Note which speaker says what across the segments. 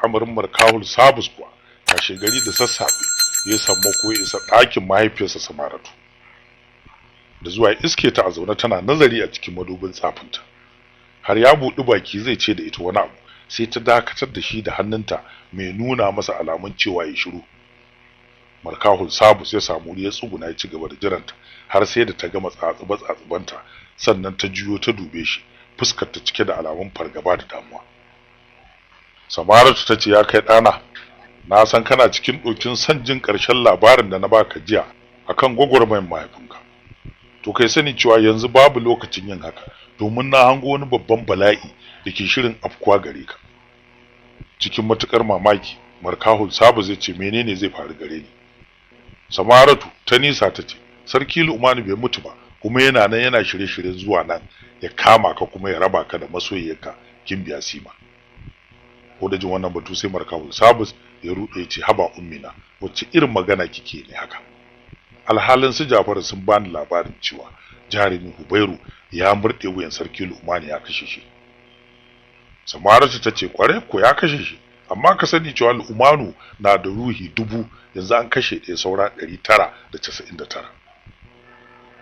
Speaker 1: Al'amarin Markahul Sabus kuwa, kashe gari da sassafe ya sammako ya isa ɗakin mahaifiyarsa Samaratu. Da zuwa iske ta a zaune tana nazari a cikin madubin tsafinta. Har ya buɗi baki zai ce da ita wani abu, sai ta dakatar da shi da hannunta mai nuna masa alamun cewa ya shiru. Markahul Sabus ya samu wuri ya tsuguna ya ci gaba da jiranta har sai da ta gama tsatsuba tsatsubanta, sannan ta juyo ta dube shi, fuskar ta cike da alamun fargaba da damuwa. Samaratu ta ce, ya kai ɗana, na san kana cikin ɗokin son jin ƙarshen labarin da na baka jiya akan gwagwarmayar mahaifinka. To kai sani cewa yanzu babu lokacin yin haka, domin na hango wani babban bala'i da ke shirin afkuwa gare ka. Cikin matukar mamaki, Markahul Sabus zai ce, menene zai faru gare ni? Samaratu ta nisa ta ce, Sarki Lu'manu bai mutu ba, kuma yana nan yana shirye-shiryen zuwa nan ya kama ka kuma ya raba ka da masoyiyarka Gimbiya Sima. Ko da jin wannan batu sai Markahul Sabus ya ruɗe ya ce, haba ummina, wacce irin magana kike ne haka? Alhalin su Jafaru sun bani labarin cewa jarumi Hubairu ya murɗe wuyan Sarki Lu'manu ya kashe shi. Samaratu ta ce, kware ko ya kashe shi, amma ka sani cewa Lu'manu na da ruhi 1000, yanzu an kashe ɗaya saura 999.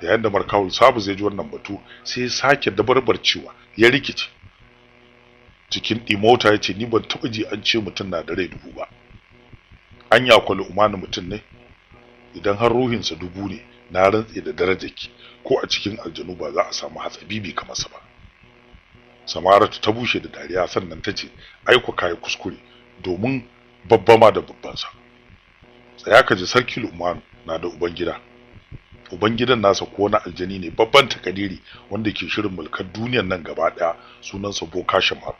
Speaker 1: Yayin da Markahul Sabus ya ji wannan batu sai ya sake dabarbarcewa ya rikice. Cikin ɗimauta ya ce, ni ban taɓa ji an ce mutum na da rai 1000 ba. Anya kwa Lu'manu mutum ne? Idan har ruhinsa 1000 ne, na rantse da darajarki, ko a cikin aljanu ba za a samu hatsabibi kamar sa ba. Samaratu ta bushe da dariya sannan ta ce, ai ku kai kuskure, domin babba ma da babban sa. Tsaya ka ji, Sarki Lu'manu na da ubangida. Ubangidan nasa ko na aljani ne babban takadiri wanda ke shirin mulkar duniyar nan gaba daya, sunansa Boka Shamar.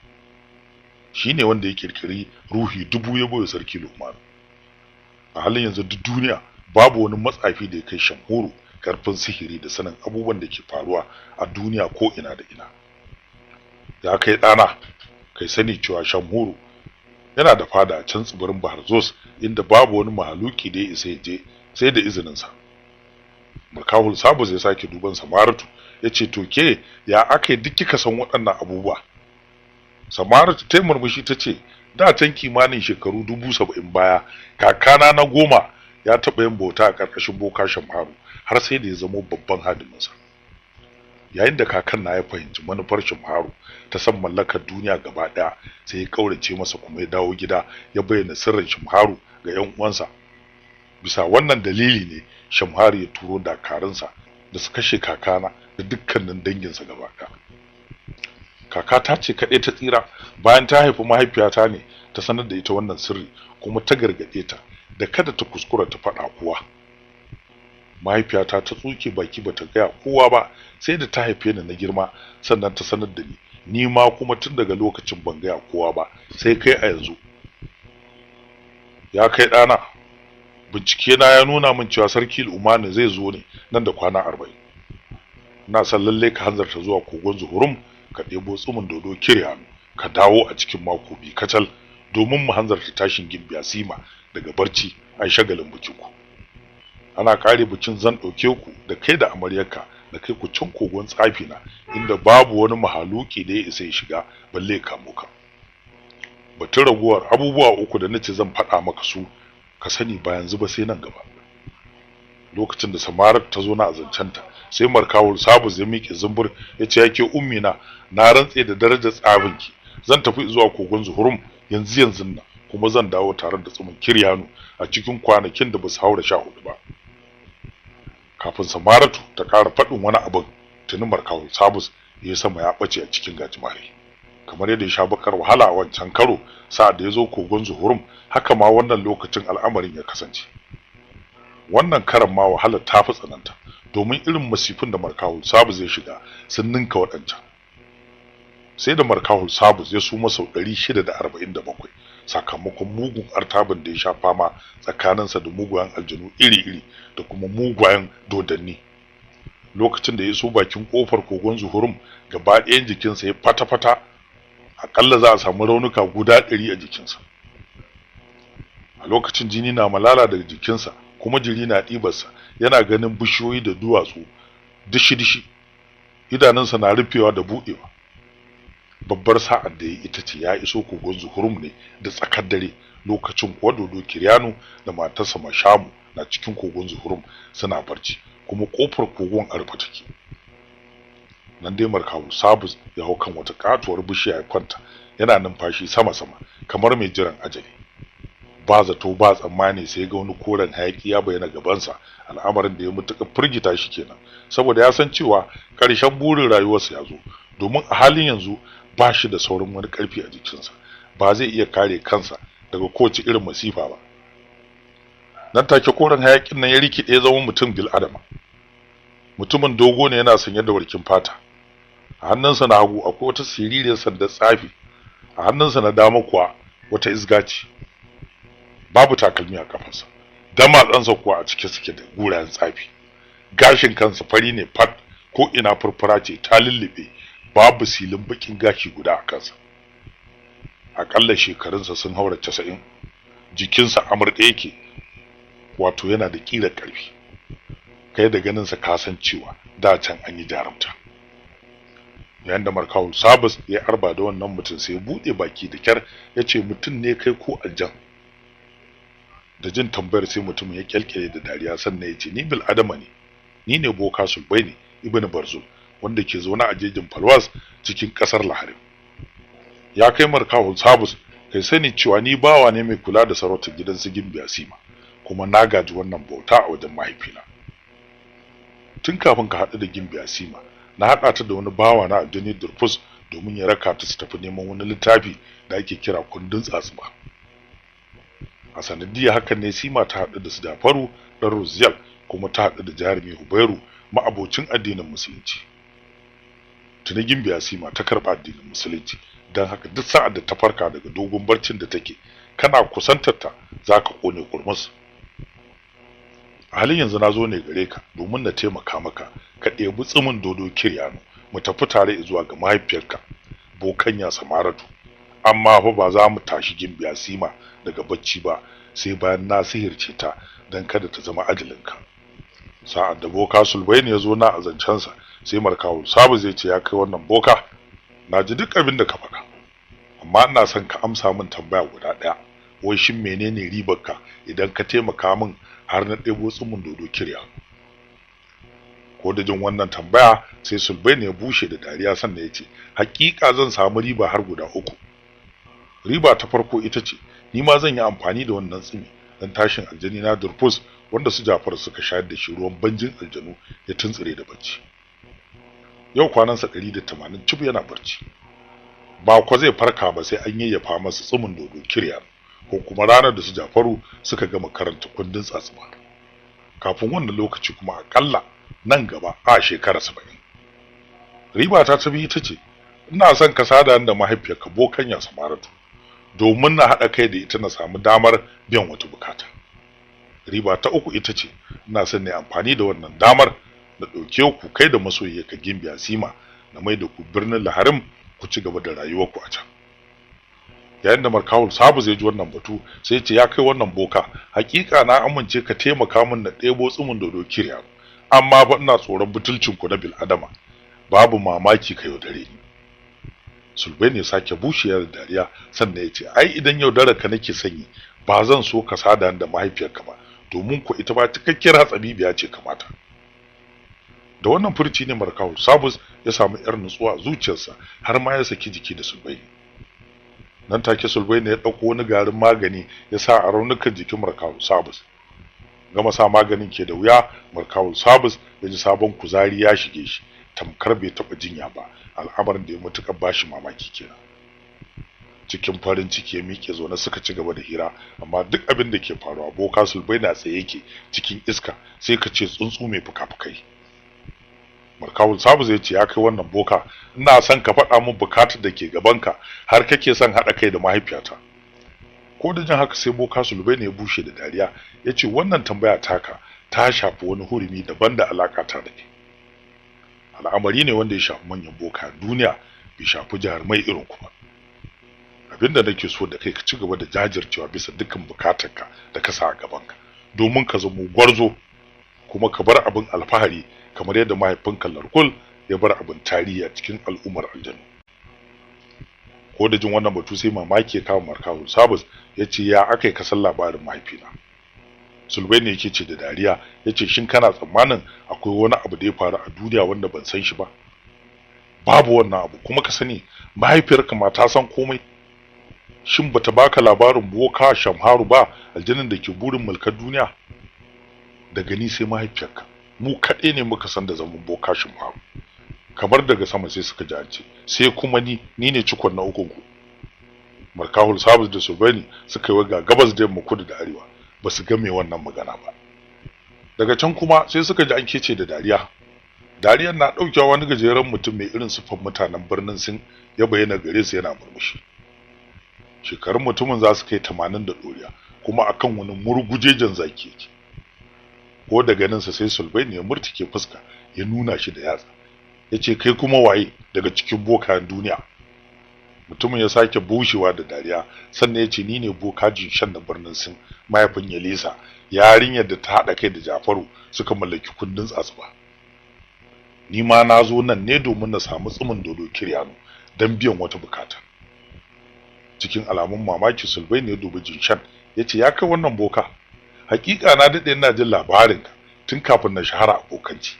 Speaker 1: Shine wanda ya kirkiri ruhi 1000 ya boye Sarki Lu'manu. A halin yanzu duk duniya babu wani matsafi da ya kai Shamhuru karfin sihiri da sanin abubuwan da ke faruwa a duniya ko ina da ina. Ya kai ɗana, kai sani cewa Shamhuru yana da fada a can tsibirin Baharzos, inda babu wani mahaluki da ya isa ya je sai da izinin sa. Markahul Sabus ya sake duban Samaratu ya ce, to ke ya aka yi duk kika san waɗannan abubuwa? Samaratu ta murmushi ta ce, da can kimanin shekaru 70,000 baya, kakana na 10 ya taɓa yin bauta a ƙarƙashin Boka Shamharu har sai da ya zamo babban hadiminsa. Yayin da kakan na ya fahimci manufar Shamharu ta san mallakar duniya gaba ɗaya, sai ya kaurace masa kuma ya dawo gida ya bayyana sirrin Shamharu ga ƴan uwansa. Bisa wannan dalili ne Shamharu ya turo dakarunsa da su kashe kakana da dukkanin danginsa gaba ɗaya. Kakata ce kaɗai ta tsira bayan ta haifi mahaifiyata ne ta sanar da ita wannan sirri kuma ta gargaɗe ta da kada ta kuskura ta faɗa kowa. Mahaifiyata ta tsuke baki bata gaya kowa ba sai da ta haife ni na girma, sannan ta sanar da ni. Ni ma kuma tun daga lokacin ban gaya kowa ba sai kai a yanzu. Ya kai ɗana, bincike na ya nuna min cewa Sarki Lu'manu zai zo ne nan da kwana 40. Ina son lalle ka hanzarta zuwa kogon Zuhurum ka ɗebo tsumin dodo kiryanu ka dawo a cikin mako 2 kacal, domin mu hanzarta tashin Gimbiya Sima daga barci ai shagalin bikin ku. Ana kare bikin zan ɗauke ku da kai da amaryarka da kai ku can kogon tsafi na, inda babu wani mahaluki da ya isa ya shiga balle kamo ka. Batun raguwar abubuwa 3 da nace zan faɗa maka su, ka sani ba yanzu ba sai nan gaba. Lokacin da Samaratu ta zo na azancanta, sai Markahul Sabus ya miƙe zumbur ya ce, yake ummi na, na rantse da darajar tsafinki, zan tafi zuwa kogon Zuhurum yanzu yanzu nan, kuma zan dawo tare da tsumin kiryanu a cikin kwanakin da basu haura 14 ba. Kafin Samaratu ta ƙara faɗin wani abin, tuni Markahul Sabus ya sama ya ɓace a cikin gajimare. Kamar yadda ya sha bakar wahala a wancan karo sa'ad da ya zo kogon Zuhurum, haka ma wannan lokacin al'amarin ya kasance. Wannan karan ma wahala ta fi tsananta, domin irin masifin da Markahul Sabus ya shiga sun ninka waɗancan. Sai da Markahul Sabus ya suma sau 647 sakamakon mugun artabin da ya sha fama tsakaninsa da mugayen aljanu iri-iri da kuma mugayen dodanni. Lokacin da ya iso bakin kofar kogon Zuhurum, gaba ɗayan jikinsa ya fata-fata, akalla za a samu raunuka guda 100 a jikinsa. A lokacin jini na malala daga jikinsa kuma jiri na ɗibarsa, yana ganin bishiyoyi da duwatsu dishi-dishi, idanunsa na rufewa da buɗewa. Babbar sa'ar da ya ita ce ya iso kogon Zuhurum ne da tsakar dare, lokacin kuwa Dodo Kiryanu da matarsa Mashamu na cikin kogon Zuhurum suna barci, kuma kofar kogon a rufe take. Nan dai Markawul Sabus ya hau kan wata katuwar bishiya ya kwanta, yana numfashi sama-sama kamar mai jiran ajali. Ba zato ba tsammani sai ga wani koren hayaki ya bayyana gabansa, al'amarin da ya mutuka firgita shi kenan, saboda ya san cewa ƙarshen burin rayuwarsa ya zo, domin a halin yanzu ba shi da sauran wani ƙarfi a jikinsa, ba zai iya kare kansa daga kowace irin masifa ba. Nan take koren hayakin nan ya rikide ya zama mutum bil adama. Mutumin dogo ne, yana sanye da warkin fata. A hannunsa na hagu akwai wata siririyar sandar tsafi, a hannunsa na dama kuwa wata isga ce. Babu takalmi a kafarsa, damatsansa kuwa a cike suke da gurayen tsafi. Gashin kansa fari ne fat, ko ina furfura ce ta lullube, babu silin bakin gashi guda a kansa. Akalla shekarunsa sun haura 90, jikinsa amurɗe yake, wato yana da ƙirar ƙarfi. Kai da ganinsa ka san cewa da can an yi jarumta. Yayin da Markawul Sabus ya arba da wannan mutum, sai ya buɗe baki da kyar ya ce, mutum ne kai ko aljan? Da jin tambayar sai mutumin ya kyalkyale da dariya, sannan ya ce, ni bil adama ne, ni ne Boka Sulbaini ibn Barzul, wanda ke zaune a jejin Falwas cikin kasar Laharim. Ya kai Markawul Sabus, kai sani cewa ni bawa ne mai kula da sarautar gidan su Gimbiya Sima, kuma na gaji wannan bauta a wajen mahaifina. Tun kafin ka haɗu da Gimbiya Sima, na haɗa ta da wani bawa na aljani Durfus domin ya raka ta su tafi neman wani littafi da ake kira kundin tsatsuba. A sanadiyar hakan ne Sima ta haɗu da su Jafaru ɗan Ruziyal, kuma ta haɗu da jarumi Hubairu, ma'abocin addinin musulunci. Tuni Gimbiya Sima ta karɓa addinin musulunci, don haka duk sa'ad da ta farka daga dogon barcin da take, kana kusantar ta zaka kone kurmus. A halin yanzu na zo ne gare ka domin na taimaka maka ka ɗebi tsimin Dodo Kiryanu, mu tafi tare zuwa ga mahaifiyarka Bokanya Samaratu. Amma fa ba za mu tashi Gimbiya Sima daga bacci ba sai bayan na sihirce ta, don kada ta zama ajalinka. Sa'ad da Boka Sulbaini ya zo na a zancensa, sai Markawul Sabu zai ce, ya kai wannan boka, na ji duk abin da ka faɗa, amma ina son ka amsa min tambaya guda ɗaya. Wai shin menene ribarka idan ka taimaka min har na ɗebo tsumin Dodo Kirya? Ko da jin wannan tambaya sai Sulbaini ya bushe da dariya, sannan ya ce, hakika zan samu riba har guda uku. Riba ta farko ita ce, ni ma zan yi amfani da wannan tsumi dan tashin aljani na Durfus, wanda su Jafar suka shayar da shi ruwan banjin aljanu ya tuntsire da bacci. Yau kwanansa 180 cif yana barci. Ba ko zai farka ba sai an yayyafa masa tsumin Dodo Kirya, ko kuma ranar da su Jafaru suka gama karanta kundin tsatsuba. Kafin wannan lokaci kuma akalla nan gaba a shekara 70. Riba ta tabi ita ce, ina son ka sada da mahaifiyarka Bokanya Samaratu, domin na haɗa kai da ita na samu damar biyan wata bukata. Riba ta uku ita ce, ina son ne amfani da wannan damar na ɗauke ku kai da masoyiyarka Gimbiya Sima, na mai da ku birnin Laharim ku ci gaba da rayuwarku a can. Yayin da Markawul Sabu zai ji wannan batu, sai ya ce, ya kai wannan boka, hakika na amince ka taimaka min na ɗebo tsumin Dodo Kirya, amma fa ina tsoron butulcin ku na bil adama, babu mamaki ka yaudare ni. Sulbaini ya sake bushewa da dariya, sannan ya ce, ai idan yaudarar ka nake sanyi, ba zan so ka sada da mahaifiyarka ba, domin ko ita ba cikakkiyar hatsabibiya ce kamata. Da wannan furci ne Markawul Sabus ya samu yar nutsuwa a zuciyarsa, har ma ya saki jiki da Sulbaini. Nan take Sulbaini ya ɗauko wani garin magani ya sa a raunukan jikin Markawul Sabus. Gama sa maganin ke da wuya, Markawul Sabus ya ji sabon kuzari ya shige shi, tamkar bai taɓa jinya ba, al'amarin da ya matuƙar bashi mamaki kenan. Cikin farin ciki ya miƙe zaune suka ci gaba da hira, amma duk abin da ke faruwa Boka Sulbaini a tsaye yake cikin iska, sai ka ce tsuntsu mai fuka-fukai. Markawul Sabu zai ce, ya kai wannan boka, ina son ka faɗa min bukatar da ke gabanka har kake son haɗa kai da mahaifiyata. Ko da jin haka sai Boka Sulbaini ya bushe da dariya, ya ce, wannan tambaya taka ta shafi wani hurumi daban da alaka ta da ke. Al'amari ne wanda ya shafi manyan boka duniya, bai shafi jarumai irin ku ba. Abinda nake so da kai, ka ci gaba da jajircewa bisa dukkan bukatarka da ka sa a gabanka, domin ka zamo gwarzo, kuma ka bar abin alfahari kamar yadda mahaifinka Larkul ya bar abin tarihi a cikin al'ummar aljanu. Ko da jin wannan batu sai mamaki ya kama Markahul Sabus, yace ya akai ka san labarin mahaifina? Sulbaini yake ce da dariya, yace shin kana tsammanin akwai wani abu da ya faru a duniya wanda ban san shi ba? Babu wannan abu, kuma ka sani mahaifiyarka ma ta san komai. Shin bata baka labarin boka Shamharu ba, aljanin da ke burin mulkar duniya? Daga ni sai mahaifiyarka, mu kaɗai ne muka san da zaman boka Shamharu. Kamar daga sama sai suka ji an ce sai kuma ni ne cikon na ukun ku. Markahul Sabus da Sulbaini suka yi ga gabas da yamma, kudu da arewa, basu ga me wannan magana ba. Daga can kuma sai suka ji an kece da dariya. Dariyar na daukewa wani gajeren mutum mai irin sufan mutanen birnin Sin ya bayyana gare su yana murmushi. Shekarun mutumin za su kai 80 da doriya, kuma akan wani murgujejen zaki yake. Ko da ganin sa sai Sulbaini ya murtike fuska ya nuna shi da yatsa, yace kai kuma waye daga cikin bokayen duniya? Mutumin ya sake bushewa da dariya, sannan yace ni ne boka Jinshan na birnin Sin, mahaifin Yelisa, yarinyar da ta hada kai da Jafaru suka mallaki kundin tsatsuba. Ni ma na zo nan ne domin na samu tsumin dodo Kiryano don biyan wata bukata. Cikin alamun mamaki Sulbaini ya dubi Jinshan yace ya kai wannan boka, hakika na dade ina jin labarinka tun kafin na shahara abokanci,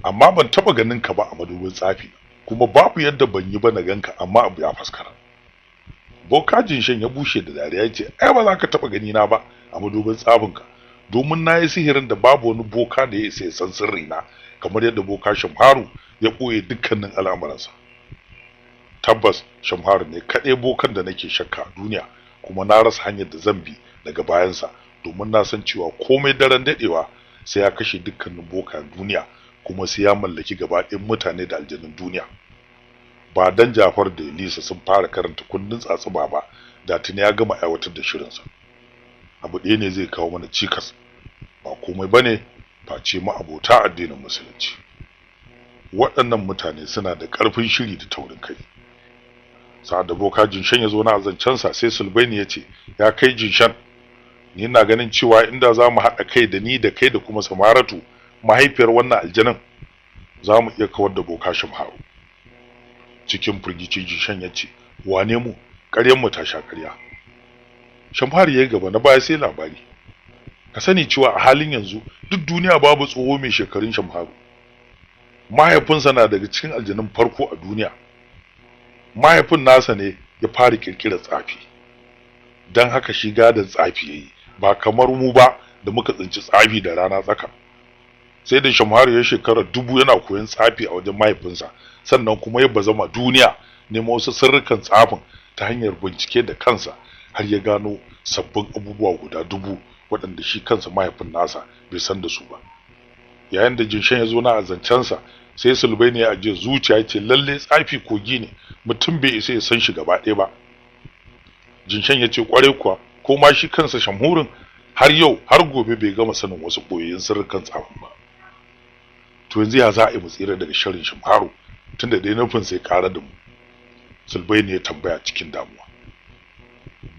Speaker 1: amma ban taba ganin ka ba a madubin tsafi, kuma babu yadda ban yi ba na ganka, amma abu ya faskara. Boka Jinshan ya bushe da dariya yace ai ba za ka taba gani na ba a madubin tsafinka, domin na yi sihirin da babu wani boka da ya isa ya san sirri na, kamar yadda boka Shamharu ya boye dukkanin al'amuransa. Tabbas Shamharu ne kaɗai bokan da nake shakka a duniya, kuma na rasa hanyar da zan bi daga bayansa, domin na san cewa komai daren dadewa sai ya kashe dukkanin bokan duniya, kuma sai ya mallaki gaba ɗayan mutane da aljanun duniya. Ba dan Jafar da Elisa sun fara karanta kundin tsatsuba ba, da tuni ya gama aiwatar da shirinsa. Abu ɗaya ne zai kawo mana cikas, ba komai bane face mu abota addinin musulunci. Waɗannan mutane suna da ƙarfin shiri da taurin kai. Sa'ad da boka Jinshan ya zo na azancensa sai Sulbaini ya ce ya kai Jinshan, ni ina ganin cewa inda za mu haɗa kai da ni da kai da kuma Samaratu mahaifiyar wannan aljanin, za mu iya kawar da boka Shamharu. Cikin firgici Jinshan ya ce wane mu, ƙaryar mu ta sha ƙarya. Shamharu ya gaba na baya sai labari. Ka sani cewa a halin yanzu duk duniya babu tsoho mai shekarun Shamharu. Mahaifinsa na daga cikin aljanun farko a duniya. Mahaifin nasa ne ya fara kirkirar tsafi, dan haka shi gadon tsafi yayi, ba kamar mu ba da muka tsinci tsafi da rana tsaka. Sai da Shamharu ya shekara 1000 yana koyon tsafi a wajen mahaifinsa, sannan kuma ya bazama duniya nemo wasu sirrukan tsafin ta hanyar bincike da kansa, har ya gano sabbin abubuwa guda 1000 waɗanda shi kansa mahaifin nasa bai san da su ba. Yayin da Jinshan ya zo na azancensa sai Sulbaini ya ajiye zuciya ya ce lalle tsafi kogi ne, mutum bai isa ya san shi gaba ɗaya ba. Jinshan ya ce kware kuwa, ko ma shi kansa Shamhurin har yau har gobe bai gama sanin wasu boyayyun sirrukan tsafin ba. To yanzu ya za a yi mu tsira daga sharrin Shamharu tunda dai nufin sai ƙara da mu? Sulbaini ya tambaya cikin damuwa.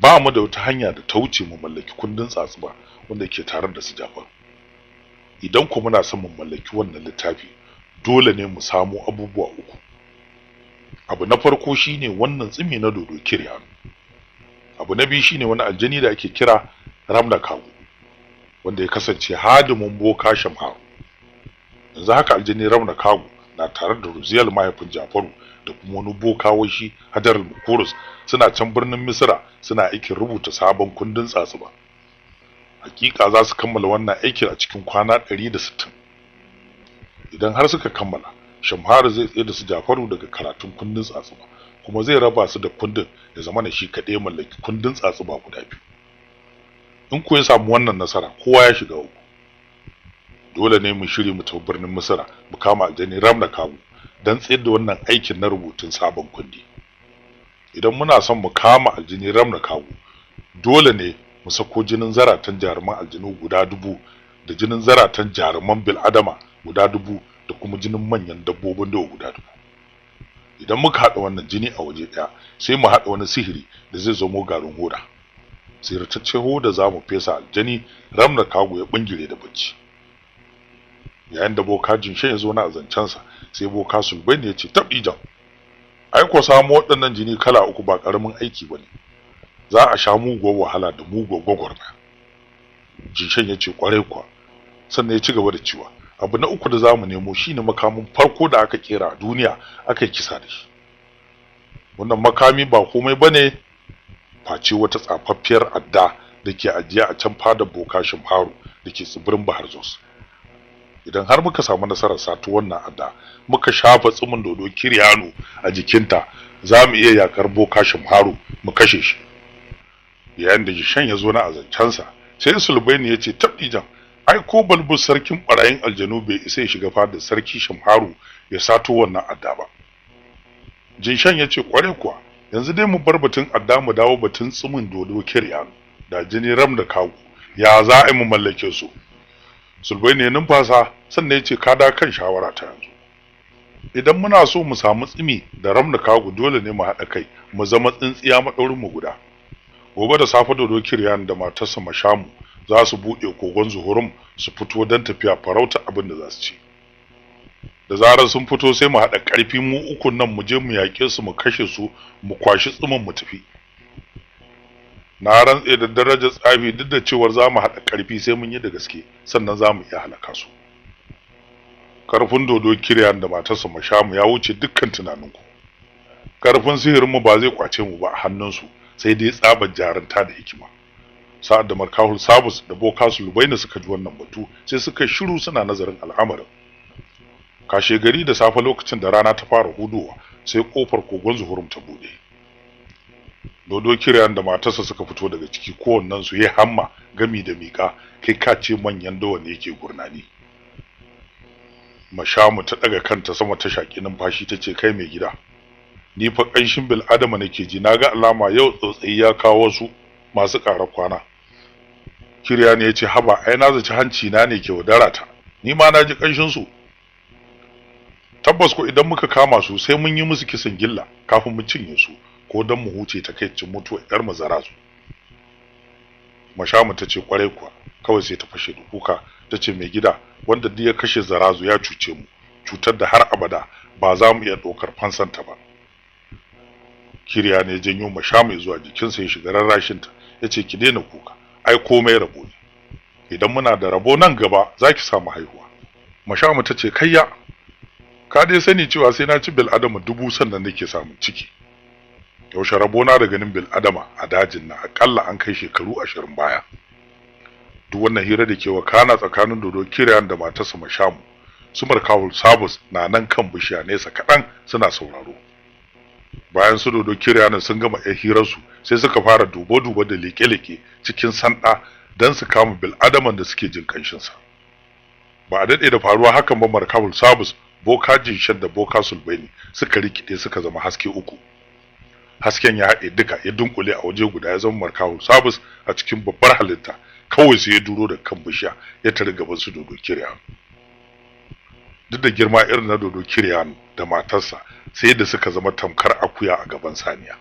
Speaker 1: Ba mu da wata hanya da ta wuce mu mallaki kundin tsatsuba wanda ke tare da su Jafar. Idan ku muna son mu mallaki wannan littafi, dole ne mu samu abubuwa uku. Abu na farko shine wannan tsimi na dodo Kiryano. Abu na biyu shine wani aljani da ake kira Ramna Kago, wanda ya kasance hadimin boka Shamharu. Yanzu haka aljani Ramna Kago na tare da Ruziyal mahaifin Jafaru da kuma wani boka wai Hadar Mukurus, suna can birnin Misra suna aikin rubuta sabon kundin tsatsuba. Hakika za su kammala wannan aikin a cikin kwana 160. Idan har suka kammala, Shamharu zai tsaye da su Jafaru daga karatun kundin tsatsuba, kuma zai raba su da kundin ya zama na shi kaɗai mallaki kundin tsatsuba guda biyu. In ku ya samu wannan nasara, kowa ya shiga uku. Dole ne mu shirye mu tafi birnin Misra mu kama aljani Ramna Kago don tsayar da wannan aikin na rubutun sabon kundi. Idan muna son mu kama aljani Ramna Kago, dole ne mu sako jinin zaratan jaruman aljanu guda 1000 da jinin zaratan jaruman bil'adama guda 1000 da kuma jinin manyan dabbobin dawa guda 1000. Idan muka haɗa wannan jini a waje ɗaya, sai mu haɗa wani sihiri da zai zamo garin hoda. Sirtacce hoda za mu fesa aljani Ramna Kago ya bingire da bacci. Yayin da boka Jinshan ya zo na azancensa, sai boka Sulbaini ya ce tab ijan, Ai ko samu waɗannan jini kala uku ba ƙaramin aiki bane. Za a sha muguwar wahala da muguwar gwagwarmaya. Jinshan ya ce kwarai kuwa. Sannan ya ci gaba da cewa abu na uku da zamu nemo shine makamin farko da aka kera a duniya aka yi kisa da shi. Wannan makami ba komai bane face wata tsafaffiyar adda da ke ajiye a can fadar Boka Shimharu da ke tsibirin Bahar Jos. Idan har muka samu nasarar sato wannan adda, muka shafa tsumin Dodo Kiryanu a jikinta, za mu iya yakar Boka Shimharu mu kashe shi. Yayin da Jishan ya zo na azancansa, sai Sulbaini ya ce tabdijan, ai ko balbus sarkin barayin aljanu bai isa ya shiga fadar sarki Shimharu ya sato wannan adda ba. Jinshan ya ce kware kuwa, yanzu dai mu bar batun adda mu dawo batun tsumin Dodo Kiryanu da jini ram da kagu, ya za a mu mallake su? Sulbaini ya numfasa sannan ya ce ka da kan shawara ta yanzu. Idan muna so mu samu tsimi da ram da kagu, dole ne mu haɗa kai mu zama tsintsiya maɗaurin mu guda. Gobe da safe Dodo Kiryanu da matarsa Mashamu za su buɗe kogon Zuhurum su fito don tafiya farauta abin da za su ci. Da zarar sun fito sai mu haɗa ƙarfi mu ukun nan mu je mu yaƙe su, mu kashe su, mu kwashi tsimin mu tafi. Na rantse da darajar tsafi, duk da cewar za mu haɗa ƙarfi sai mun yi da gaske sannan za mu iya halaka su. Ƙarfin Dodo Kiryanu da matarsa Mashamu ya wuce dukkan tunaninku. Ƙarfin sihirinmu ba zai kwace mu ba a hannunsu, sai dai tsabar jarunta da hikima. Sa'ad da Markahul Sabus da Boka Sulbaini suka ji wannan batu, sai suka shiru suna nazarin al'amarin. Kashe gari da safe lokacin da rana ta fara hudowa, sai kofar kogon Zuhurum ta bude. Dodo Kiryanu da matarsa suka fito daga ciki, kowannen su yayi hamma gami da miƙa, kai ka ce manyan dawa ne yake gurnani. Mashamu ta daga kanta sama ta shaki numfashi ta ce kai mai gida, ni fa ƙanshin bil adama nake ji, naga alama yau tsotsayi ya kawo su masu ƙara kwana. Kiryanu ya ce haba, ai na zaci hanci na ne ke wadara ta, ni ma naji ƙanshin su. Tabbas ko idan muka kama su sai mun yi musu kisan gilla kafin mu cinye su, ko dan mu huce takaicin mutuwar yar mazara su. Mashamu ta ce kwarai kuwa, kawai sai ta fashe da kuka ta ce mai gida, wanda duk ya kashe Zarazu ya cuce mu, cutar da har abada ba za mu iya ɗaukar fansanta ba. Kiryanu ya janyo Mashamu zuwa jikinsa ya shiga rarrashinta, ya ce ki daina kuka, ai komai rabo ne, idan muna da rabo nan gaba za ki samu haihuwa. Mashamu ta ce kayya, ka dai sani cewa sai na ci bil adama 1000 sannan nake samun ciki. Yaushe rabona da ganin bil adama a dajin na akalla an kai shekaru 20 baya. Duk wannan hira da ke wakana tsakanin Dodo Kiryanu da matarsa Mashamu, su Markahul Sabus na nan kan bishiya nesa kaɗan suna sauraro. Bayan su Dodo Kiryanu sun gama ƴan hirarsu, sai suka fara dubo-dubo da leke-leke cikin sanda don su kama bil adaman da suke jin kanshinsa. Ba a daɗe da faruwa hakan ba, Markahul Sabus, Boka Jinshan da Boka Sulbaini suka rikide suka zama haske uku. Hasken ya haɗe duka ya dunkule a waje guda ya zama Markahul Sabus a cikin babbar halitta, kawai sai ya duro da kan bishiya ya tare gaban su Dodo Kiryanu. Duk da girma irin na Dodo Kiryanu da matarsa, sai da suka zama tamkar akuya a gaban saniya.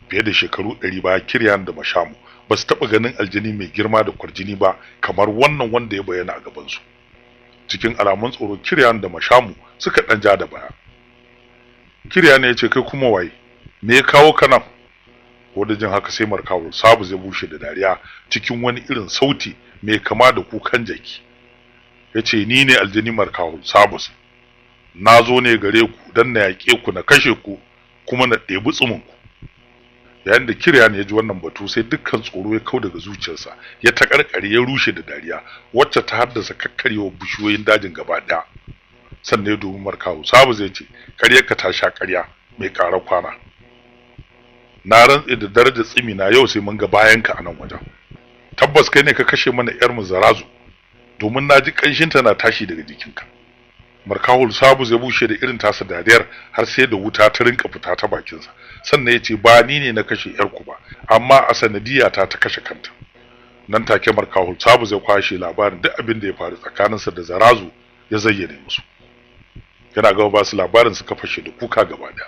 Speaker 1: Fiye da shekaru 100 baya, Kiryanu da Mashamu ba su taɓa ganin aljini mai girma da kwarjini ba kamar wannan wanda ya bayyana a gaban su. Cikin alamun tsoro, Kiryanu da Mashamu suka ɗan ja da baya. Kiryanu ya ce kai kuma waye? Me ya kawo ka nan? Ko da jin haka sai Markahul Sabus ya bushe da dariya cikin wani irin sauti mai kama da kukan jaki. Yace ni ne aljini Markahul Sabus, na zo ne gare ku dan na yaƙe ku, na kashe ku, kuma na ɗebi tsumin ku. Yayin da Kiryanu ya ji wannan batu, sai dukkan tsoro ya kau daga zuciyarsa, ya taƙarƙare ya rushe da dariya wacce ta haddasa kakkaryewar bishiyoyin dajin gaba ɗaya. Sannan ya dubi Markahul Sabus ya ce ƙaryarka ta sha ƙarya mai ƙara kwana. Na rantse da darajar tsimi na yau sai mun ga bayanka a nan wajen. Tabbas kai ne ka kashe mana yar mu Zarazu, domin na ji ƙanshin ta na tashi daga jikinka. Markahul Sabus ya bushe da irin tasa dariyar har sai da wuta ta rinka fita ta bakinsa. Sannan ya ce ba ni ne na kashe yar ku ba, amma a sanadiyya ta ta kashe kanta. Nan take Markahul Sabus ya kwashe labarin duk abin da ya faru tsakaninsa da Zarazu ya zayyane musu. Yana gaba ba su labarin suka fashe da kuka gaba daya.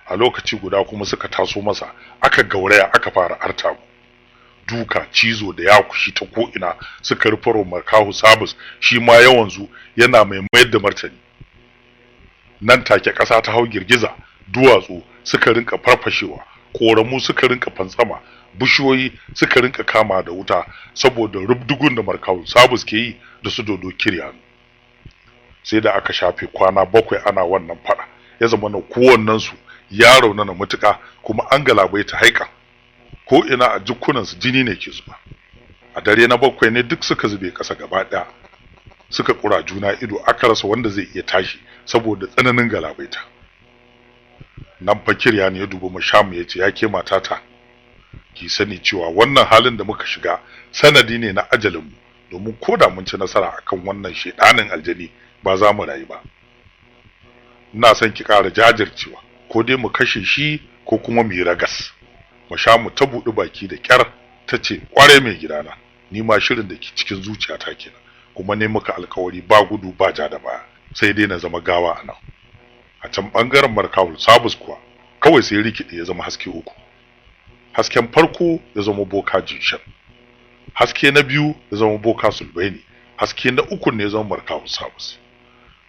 Speaker 1: A lokaci guda kuma suka taso masa, aka gauraya aka fara artabu. Duka, cizo da yakushi ta ko'ina suka rufe Markahul Sabus, shi ma yawanzu yana mai mayar da martani. Nan take ƙasa ta hau girgiza, duwatsu suka rinka farfashewa, ƙoramu suka rinka fantsama, bishiyoyi suka rinka kama da wuta saboda rubdugun da Markawul Sabus ke yi da su Dodo Kiryanu. Sai da aka shafe kwana 7 ana wannan fada, ya zama na kowannen su ya raunana mutuka kuma an galabaita haika, ko ina a jikunan su jini ne ke zuba. A dare na 7 ne duk suka zube ƙasa gaba ɗaya, suka kura juna ido, aka rasa wanda zai iya tashi saboda tsananin galabaita. Nan fa Kiryanu ya dubi Mashamu ya ce, ya ke matata, ki sani cewa wannan halin da muka shiga sanadi ne na ajalinmu, domin koda mun ci nasara akan wannan shedanin aljani ba za mu rayu ba. Ina son ki ƙara jajircewa, ko dai mu kashe shi ko kuma mu yi ragas. Mashamu ta buɗi baki da kyar ta ce, kware mai gidana, ni ma shirin da ke cikin zuciyata kenan, kuma ne muka alkawari ba gudu ba ja da baya, sai dai na zama gawa a nan. A can bangaren Markawul Sabus kuwa kawai sai rikide ya zama haske uku. Hasken farko ya zama boka Jinshan, haske na biyu ya zama boka Sulbaini, haske na uku ne ya zama Markawul Sabus.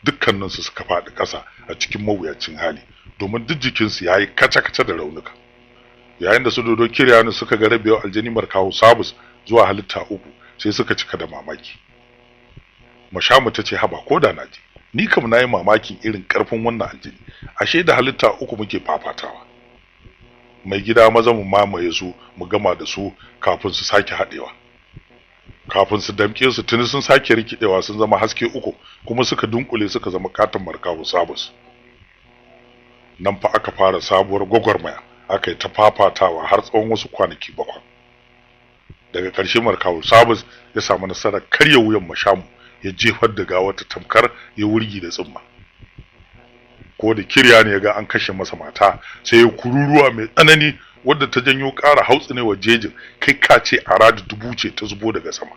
Speaker 1: Dukkaninsu suka faɗi ƙasa a cikin mawuyacin hali, domin duk jikinsu yayi kaca-kaca da raunuka. Yayin da su Dodo Kiryanu suka ga rabewar aljani Markawul Sabus zuwa halitta uku, sai suka cika da mamaki. Mashamu ta ce, haba ko da naji, ni kam nayi mamakin irin karfin wannan aljani, ashe da halitta uku muke fafatawa. Mai gida maza mu mamaye su mu gama da su kafin su sake haɗewa. Kafin su damke su tuni sun sake rikidewa sun zama haske uku, kuma suka dunkule suka zama katon Markawul Sabus. Nan fa aka fara sabuwar gwagwarmaya, aka yi ta fafatawa har tsawon wasu kwanaki 7. Daga ƙarshe Markawul Sabus ya samu nasarar karya wuyan Mashamu, ya jefar da gawar ta tamkar ya wurgi da tsumma. Ko da Kiryanu ya ga an kashe masa mata, sai ya kururuwa mai tsanani wadda ta janyo ƙara hautsinewar jejin, kai ka ce aradu 1000 ce ta zubo daga sama.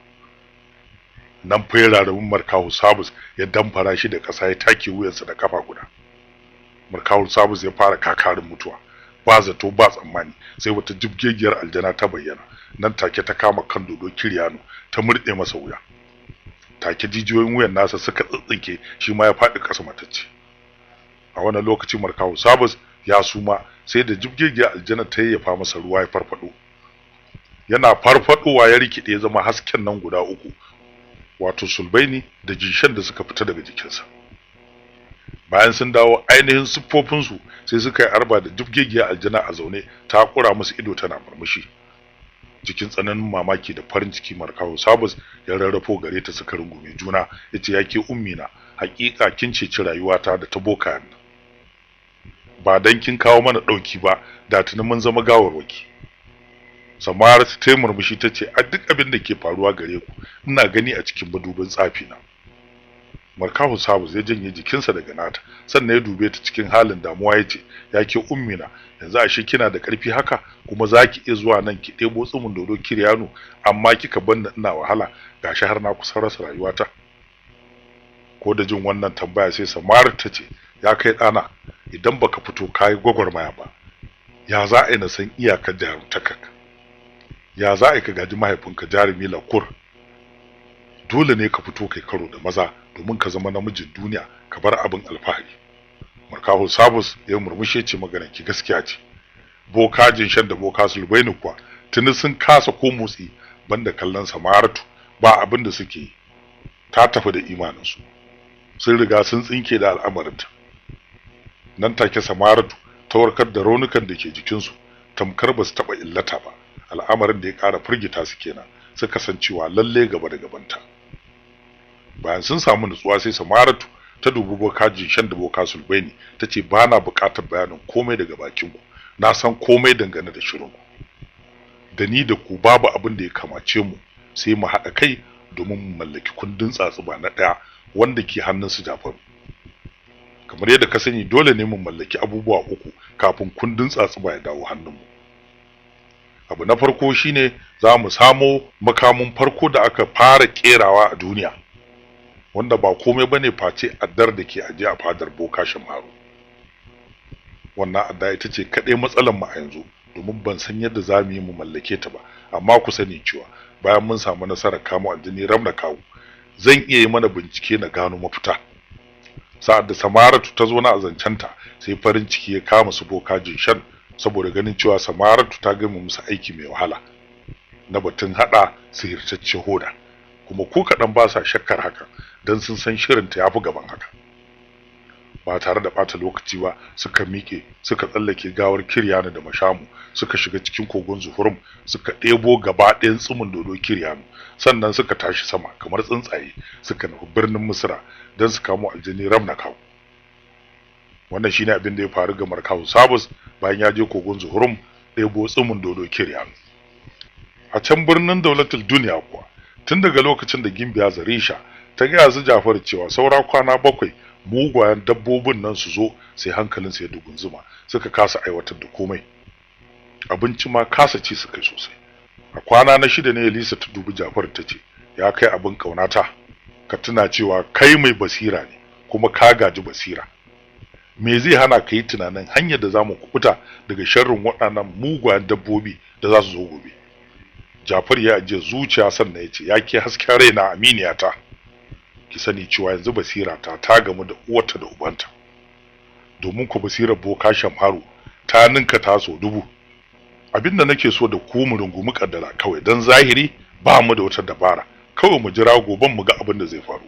Speaker 1: Nan fa ya rarrabin Markawul Sabus ya damfara shi da ƙasa, ya take wuyansa da kafa guda. Markawul Sabus ya fara kakarin mutuwa, ba zato ba tsammani, sai wata jibgegiyar aljana ta bayyana. Nan take ta kama kan Dodo Kiryanu ta murɗe masa wuya. Take jijiyoyin wuyan nasa suka tsitsinke, shi ma ya faɗi ƙasa matacce. A wannan lokaci Markawul Sabus ya suma, sai da jibgegiyar aljana ta yayyafa masa ruwa ya farfado. Yana farfadowa ya rikide ya zama hasken nan guda uku, wato Sulbaini da Jinshan da suka fita daga jikinsa. Bayan sun dawo ainihin siffofinsu, sai suka yi arba da jibgegiyar aljana a zaune ta kura musu ido tana murmushi. Cikin tsananin mamaki da farin ciki Markawul Sabus ya rarrafo gare ta, suka rungume juna, yace, yake ummina, hakika kin ceci rayuwata da ta boka nan. Ba dan kin kawo mana dauki ba, da tuni mun zama gawarwaki. Samara ta murmushi tace, a duk abin da ke faruwa gare ku ina gani a cikin madubin tsafi na. Markawul Sabus ya janye jikinsa daga nata, sannan ya dube ta cikin halin damuwa yace, yake ummina, yanzu ashe kina da karfi haka, kuma zaki iya zuwa nan ki ɗebo tsumin Dodo Kiryanu, amma kika banna ina wahala, gashi har na kusa rasa rayuwata. Ko da jin wannan tambaya sai Samara ta ce, ya kai ɗana, idan baka fito kayi gwagwarmaya ba, ya za a yi na san iyakar jarumtakarka? Ya za a yi ka gaji mahaifinka jarumi Lakur? Dole ne ka fito kai karo da maza domin ka zama namijin duniya, ka bar abin alfahari. Markawul Sabus ya murmushe ce, maganar ki gaskiya ce. Boka Jinshan da boka Sulbaini kuwa tuni sun kasa ko motsi, banda kallon Samaratu ba abin da suke yi. Ta tafi da imaninsu, sun riga sun tsinke da al'amarinta. Nan take Samaratu ta warkar da raunukan da ke jikinsu tamkar ba su taɓa illata ba. Al'amarin da ya ƙara firgita su kenan, suka san cewa lalle gaba da gabanta. Bayan sun samu nutsuwa, sai Samaratu ta dubi boka Jinshan da boka Sulbaini ta ce, ba na buƙatar bayanin komai daga bakinku, na san komai dangane da shirinku. Da ni da ku babu abin da ya kamace mu, sai mu haɗa kai domin mu mallaki kundin tsatsuba na ɗaya wanda ke hannun su Jafaru. Kamar yadda ka sani, dole ne mu mallaki abubuwa uku kafin kundin tsatsuba ya dawo hannunmu. Abu na farko shine za mu samo makamin farko da aka fara kerawa a duniya, wanda ba komai bane face addar da ke aje a fadar boka Shamaru. Wannan adda ita ce kaɗai matsalar mu a yanzu, domin ban san yadda za mu yi mu mallake ta ba, amma ku sani cewa bayan mun samu nasarar kamo aljini Ramna Kawu, zan iya yi mana bincike na gano mafita. Sa'ad da Samaratu ta zo na azancenta, sai farin ciki ya kama su boka Jinshan saboda ganin cewa Samaratu ta gama musu aiki mai wahala na batun hada sihirtacce hoda, kuma ko kaɗan ba sa shakkar haka don sun san shirinta yafi gaban haka. Ba tare da ɓata lokaci ba suka miƙe suka tsallake gawar Kiryanu da Mashamu, suka shiga cikin kogon Zuhurum, suka ɗebo gaba ɗayan tsumin dodo Kiryanu, sannan suka tashi sama kamar tsuntsaye suka nufi birnin Misra don su kamo aljani Ramnakawu. Wannan shine abin da ya faru ga Markawu Sabus bayan ya je kogon Zuhurum ɗebo tsumin dodo Kiryanu. A can birnin Daulatul Duniya kuwa, tun daga lokacin da Gimbiya Zarisha ta gaya su Jafaru cewa saura kwana 7 mugayen dabbobin nan su zo, sai hankalinsu ya dugunzuma, suka kasa aiwatar da komai. Abinci ma kasa ci suka yi sosai. A kwana na 6 ne Elisa ta dubi Jafaru ta ce, ya kai abin kaunata, ka tuna cewa kai mai basira ne kuma ka gaji basira. Me zai hana ka yi tunanin hanyar da zamu kubuta daga sharrin waɗannan mugayen dabbobi da za su zo gobe? Jafar ya ajiye zuciya sannan ya ce, ya ke hasken raina aminiyata, ki sani cewa yanzu basira ta gamu da uwarta da ubanta, domin ku basirar boka Shamharu ta ninka taso 1000. Abinda nake so da ku mu rungumi kaddara kawai, dan zahiri ba mu da wata dabara, kawai mu jira goben mu ga abin da zai faru.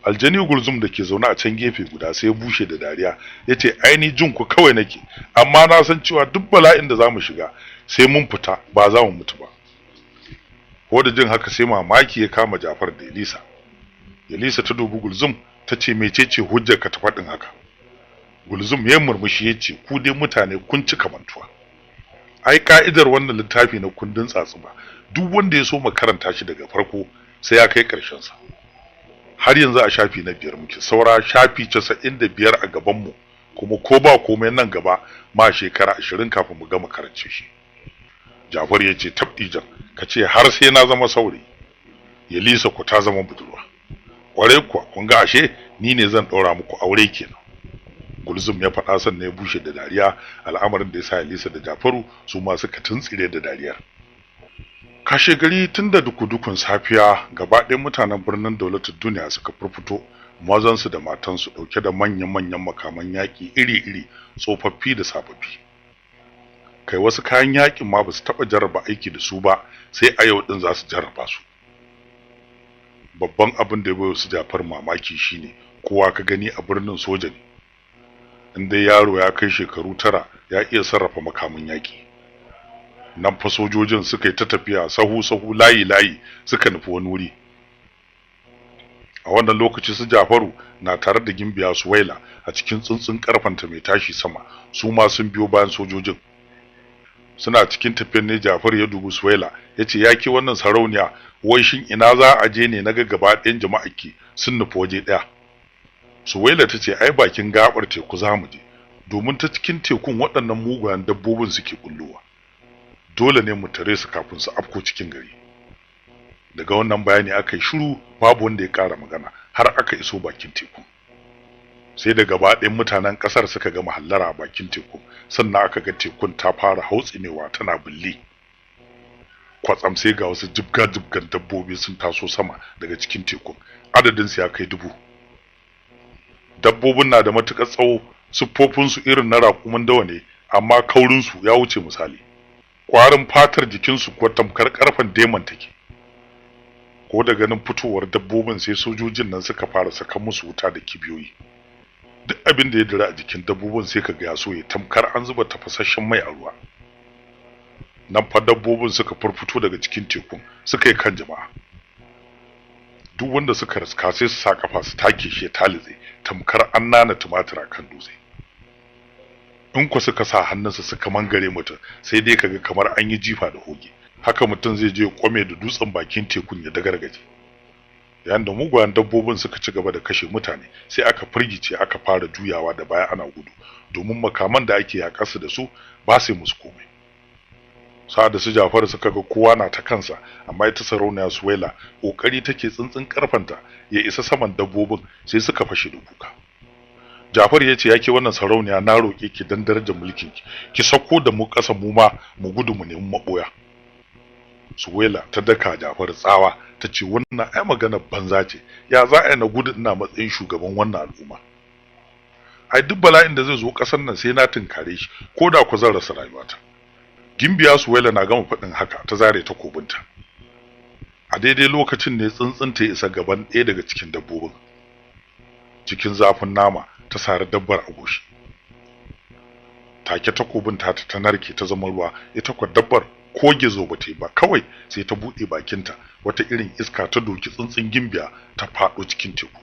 Speaker 1: Aljani Gulzum da ke zaune a can gefe guda sai ya bushe da dariya yace, ai ni jin ku kawai nake, amma na san cewa duk bala'in da zamu shiga sai mun fita, ba za mu mutu ba. Ko da jin haka sai mamaki ya kama Jafar da Elisa. Elisa ta dubi Gulzum ta ce, mecece hujjar ka ta faɗin haka? Gulzum ya murmushi yace, ku dai mutane kun cika mantuwa. Ai ka'idar wannan littafi na kundin tsatsuba, duk wanda ya so mu karanta shi daga farko sai ya kai ƙarshen sa. Har yanzu a shafi na 5 muke, saura shafi 95 a gaban mu, kuma ko ba komai nan gaba ma shekara 20 kafin mu gama karance shi. Jafar yace, tabdijan, kace har sai na zama saurayi. Elisa ku ta zama budurwa. Kware kuwa, kun ga ashe ni ne zan ɗaura muku aure kenan. Gulzum ya faɗa sannan ya bushe da dariya, al'amarin da ya sa Elisa da Jafaru su ma suka tuntsire da dariyar. Kashe gari tun da dukudukun safiya gaba ɗayan mutanen birnin Daulatul Duniya suka furfuto, mazansu da matansu ɗauke da manyan-manyan makaman yaƙi iri-iri, tsofaffi da sababbi. Kai wasu kayan yaƙin ma basu taɓa jarraba aiki da su ba, sai a yau ɗin za su jarraba su. Babban abin da ya bayo su Jafar mamaki shine kowa ka gani a birnin soja ne. In dai yaro ya kai shekaru 9 ya iya sarrafa makamin yaƙi. Nan fa sojojin suka yi ta tafiya sahu-sahu, layi-layi, suka nufi wani wuri. A wannan lokaci su Jafaru na tare da Gimbiya Suwaila a cikin tsuntsun karfanta mai tashi sama, su ma sun biyo bayan sojojin. Suna cikin tafiyar ne Jafaru ya dubi Suwaila yace, ya ke wannan sarauniya, wai shin ina za a je ne naga gaba ɗayan jama'a ke sun nufi waje ɗaya? Suwaila tace, ai bakin gabar teku zamu je, domin ta cikin tekun waɗannan mugayen dabbobin suke bullowa. Dole ne mu tare su kafin su afko cikin gari. Daga wannan bayani aka yi shiru, babu wanda ya ƙara magana har aka iso bakin teku. Sai da gaba ɗayan mutanen ƙasar suka gama hallara a bakin teku, sannan aka ga tekun ta fara hautsinewa tana bulli. Kwatsam sai ga wasu jibga-jibgan dabbobi sun taso sama daga cikin tekun, adadin su ya kai 1000. Dabbobin na da matuƙar tsawo, siffofin su irin na raƙumin dawa ne, amma kaurin su ya wuce misali. Ƙwarin fatar jikin su kuwa tamkar ƙarfen deman take. Ko da ganin fitowar dabbobin sai sojojin nan suka fara saka musu wuta da kibiyoyi. Duk abin da ya dira a jikin dabbobin sai kaga ya soye tamkar an zuba tafasasshen mai a ruwa. Nan fa dabbobin suka furfuto daga cikin tekun suka yi kan jama'a. Duk wanda suka riska sai su sa kafa su take shi ya talitse tamkar an nana tumatir a kan dutse. In ku suka sa hannunsa suka mangare mutum sai dai kaga kamar an yi jifa da hoge. Haka mutum zai je kwame da dutsen bakin tekun ya dagargaje. Yayin da mugayen dabbobin suka ci gaba da kashe mutane, sai aka firgice aka fara juyawa da baya ana gudu, domin makaman da ake yaƙarsu da su ba sai musu komai. Sa'ad da su Jafaru suka ga kowa na ta kansa, amma ita sarauniya Suwaila kokari take tsuntsun karfanta ya isa saman dabbobin, sai suka fashe da kuka. Jafar ya ce, yake wannan sarauniya, na roke ki dan darajar mulkin ki, ki sako da mu ƙasa mu ma mu gudu mu nemi maboya. Suwaila ta daka Jafar tsawa ta ce, wannan ai magana banza ce, ya za a yi na gudu ina matsayin shugaban wannan al'umma? Ai duk bala'in da zai zo ƙasar nan sai na tunkare shi, ko da ku zan rasa rayuwata. Gimbiya Suwaila na gama faɗin haka ta zare takobinta. A daidai lokacin ne tsuntsun ta isa gaban ɗaya daga cikin dabbobin. Cikin zafin nama ta sari dabbar a goshi. Take takobin ta ta narke ta zama ruwa, ita kwa dabbar ko gizo ba ta yi ba, kawai sai ta buɗe bakinta, wata irin iska ta doki tsuntsun gimbiya ta faɗo cikin teku.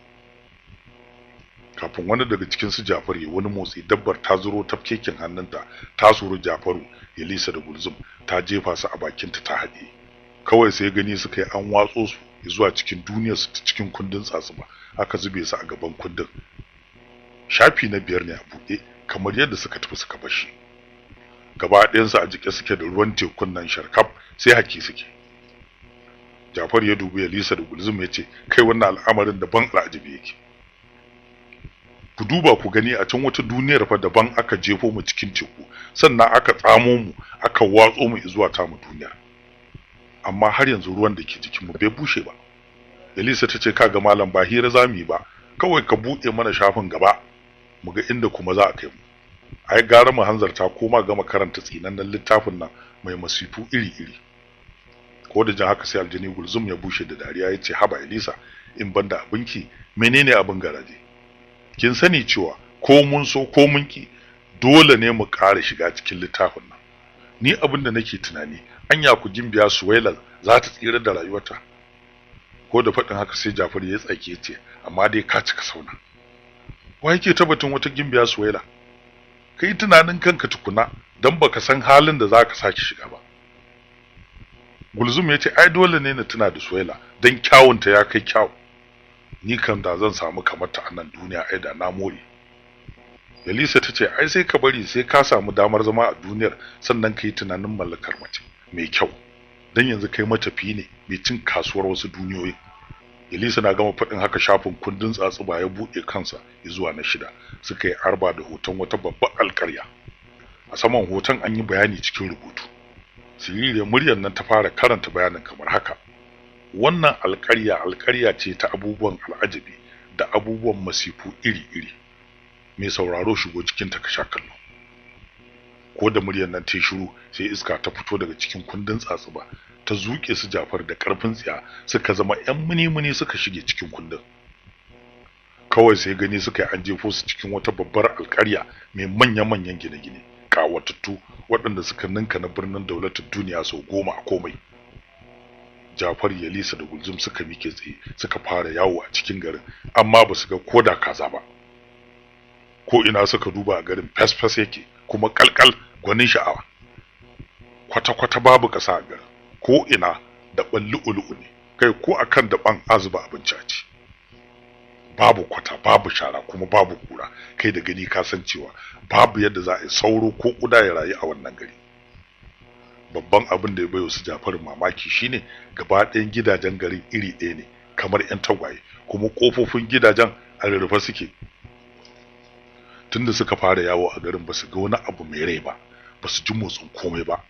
Speaker 1: Kafin wani daga cikin su Jafar ya wani motsi, dabbar ta zuro tafkekin hannunta ta suru Jafaru, Elisa da Gulzum, ta jefa su a bakinta ta haɗe. Kawai sai gani suka yi an watso su zuwa cikin duniyar su ta cikin kundin tsatsuba, aka zube su a gaban kundin. Shafi na 5 ne a buɗe kamar yadda suka tafi suka bar shi. Gaba ɗayansu a jike suke da ruwan tekun nan sharkaf, sai haki suke. Jafar ya dubi Elisa da Gulzum ya ce, kai wannan al'amarin daban al'ajabi yake. Ku duba ku gani, a can wata duniyar fa daban aka jefo mu cikin teku, sannan aka tsamo mu aka watso mu zuwa tamu duniyar. Amma har yanzu ruwan da ke jikin mu bai bushe ba. Elisa ta ce, kaga malam, ba hira zamu yi ba, kawai ka buɗe mana shafin gaba mu ga inda kuma za a kai mu. Ai gara mu hanzarta ko ma gama karanta tsinannen littafin nan mai masifu iri-iri. Ko da jin haka sai aljini Gulzum ya bushe da dariya ya ce, haba Elisa, in banda abinki menene abin garaje? Kin sani cewa ko mun so ko mun ki dole ne mu ƙara shiga cikin littafin nan. Ni abin da nake tunani, anya ku Gimbiya Suwaila za ta tsira da rayuwarta? Ko da faɗin haka sai Jafar ya tsake ya ce, amma dai ka cika sauna. Wa yake tabbatin wata Gimbiya Suwaila? Kai tunanin kanka tukuna, dan baka san halin da zaka sake shiga ba. Gulzum ya ce, ai dole ne na tuna da Suwaila, dan kyawunta ya kai kyawu. Ni kam da zan samu kamar ta a nan duniya, ai da na more. Elisa ta ce, ai sai ka bari sai ka samu damar zama a duniyar, sannan ka yi tunanin mallakar mace mai kyau, dan yanzu kai matafi ne mai cin kasuwar wasu duniyoyi. Elisa na gama faɗin haka shafin kundin tsatsuba ya buɗe kansa zuwa na 6, suka yi arba da hoton wata babbar alƙarya. A saman hoton an yi bayani cikin rubutu. Siririyar muryar nan ta fara karanta bayanin kamar haka: wannan alƙarya alƙarya ce ta abubuwan al'ajabi da abubuwan masifu iri-iri. Mai sauraro shigo cikin ta ka sha kallo. Ko da muryar nan ta shiru, sai iska ta fito daga cikin kundin tsatsuba ta zuke su Jafar da karfin tsiya, suka zama ƴan muni-muni suka shige cikin kundin. Kawai sai gani suka yi an jefo su cikin wata babbar alƙarya mai manya-manyan gine-gine ƙawatattu, waɗanda suka ninka na birnin daulatar duniya sau 10 a komai. Jafar, Yalisa da Gulzum suka mike tsaye suka fara yawo a cikin garin, amma ba su ga koda kaza ba. Ko ina suka duba a garin fes-fes yake kuma kalkal gwanin sha'awa. Kwata-kwata babu ƙasa a garin, ko ina da lu'ulu'u ne, kai ko akan daban azuba abinci a ci. Babu kwata, babu shara, kuma babu kura. Kai da gani ka san cewa babu yadda za a yi sauro ko kuda ya rayu a wannan gari. Babban abin da ya bayo su Jafar mamaki shine gaba ɗayan gidajen garin iri ɗaya ne kamar ƴan tagwaye, kuma kofofin gidajen a rurrufe suke. Tunda suka fara yawo a garin ba su ga wani abu mai rai ba, ba su ji motsin komai ba.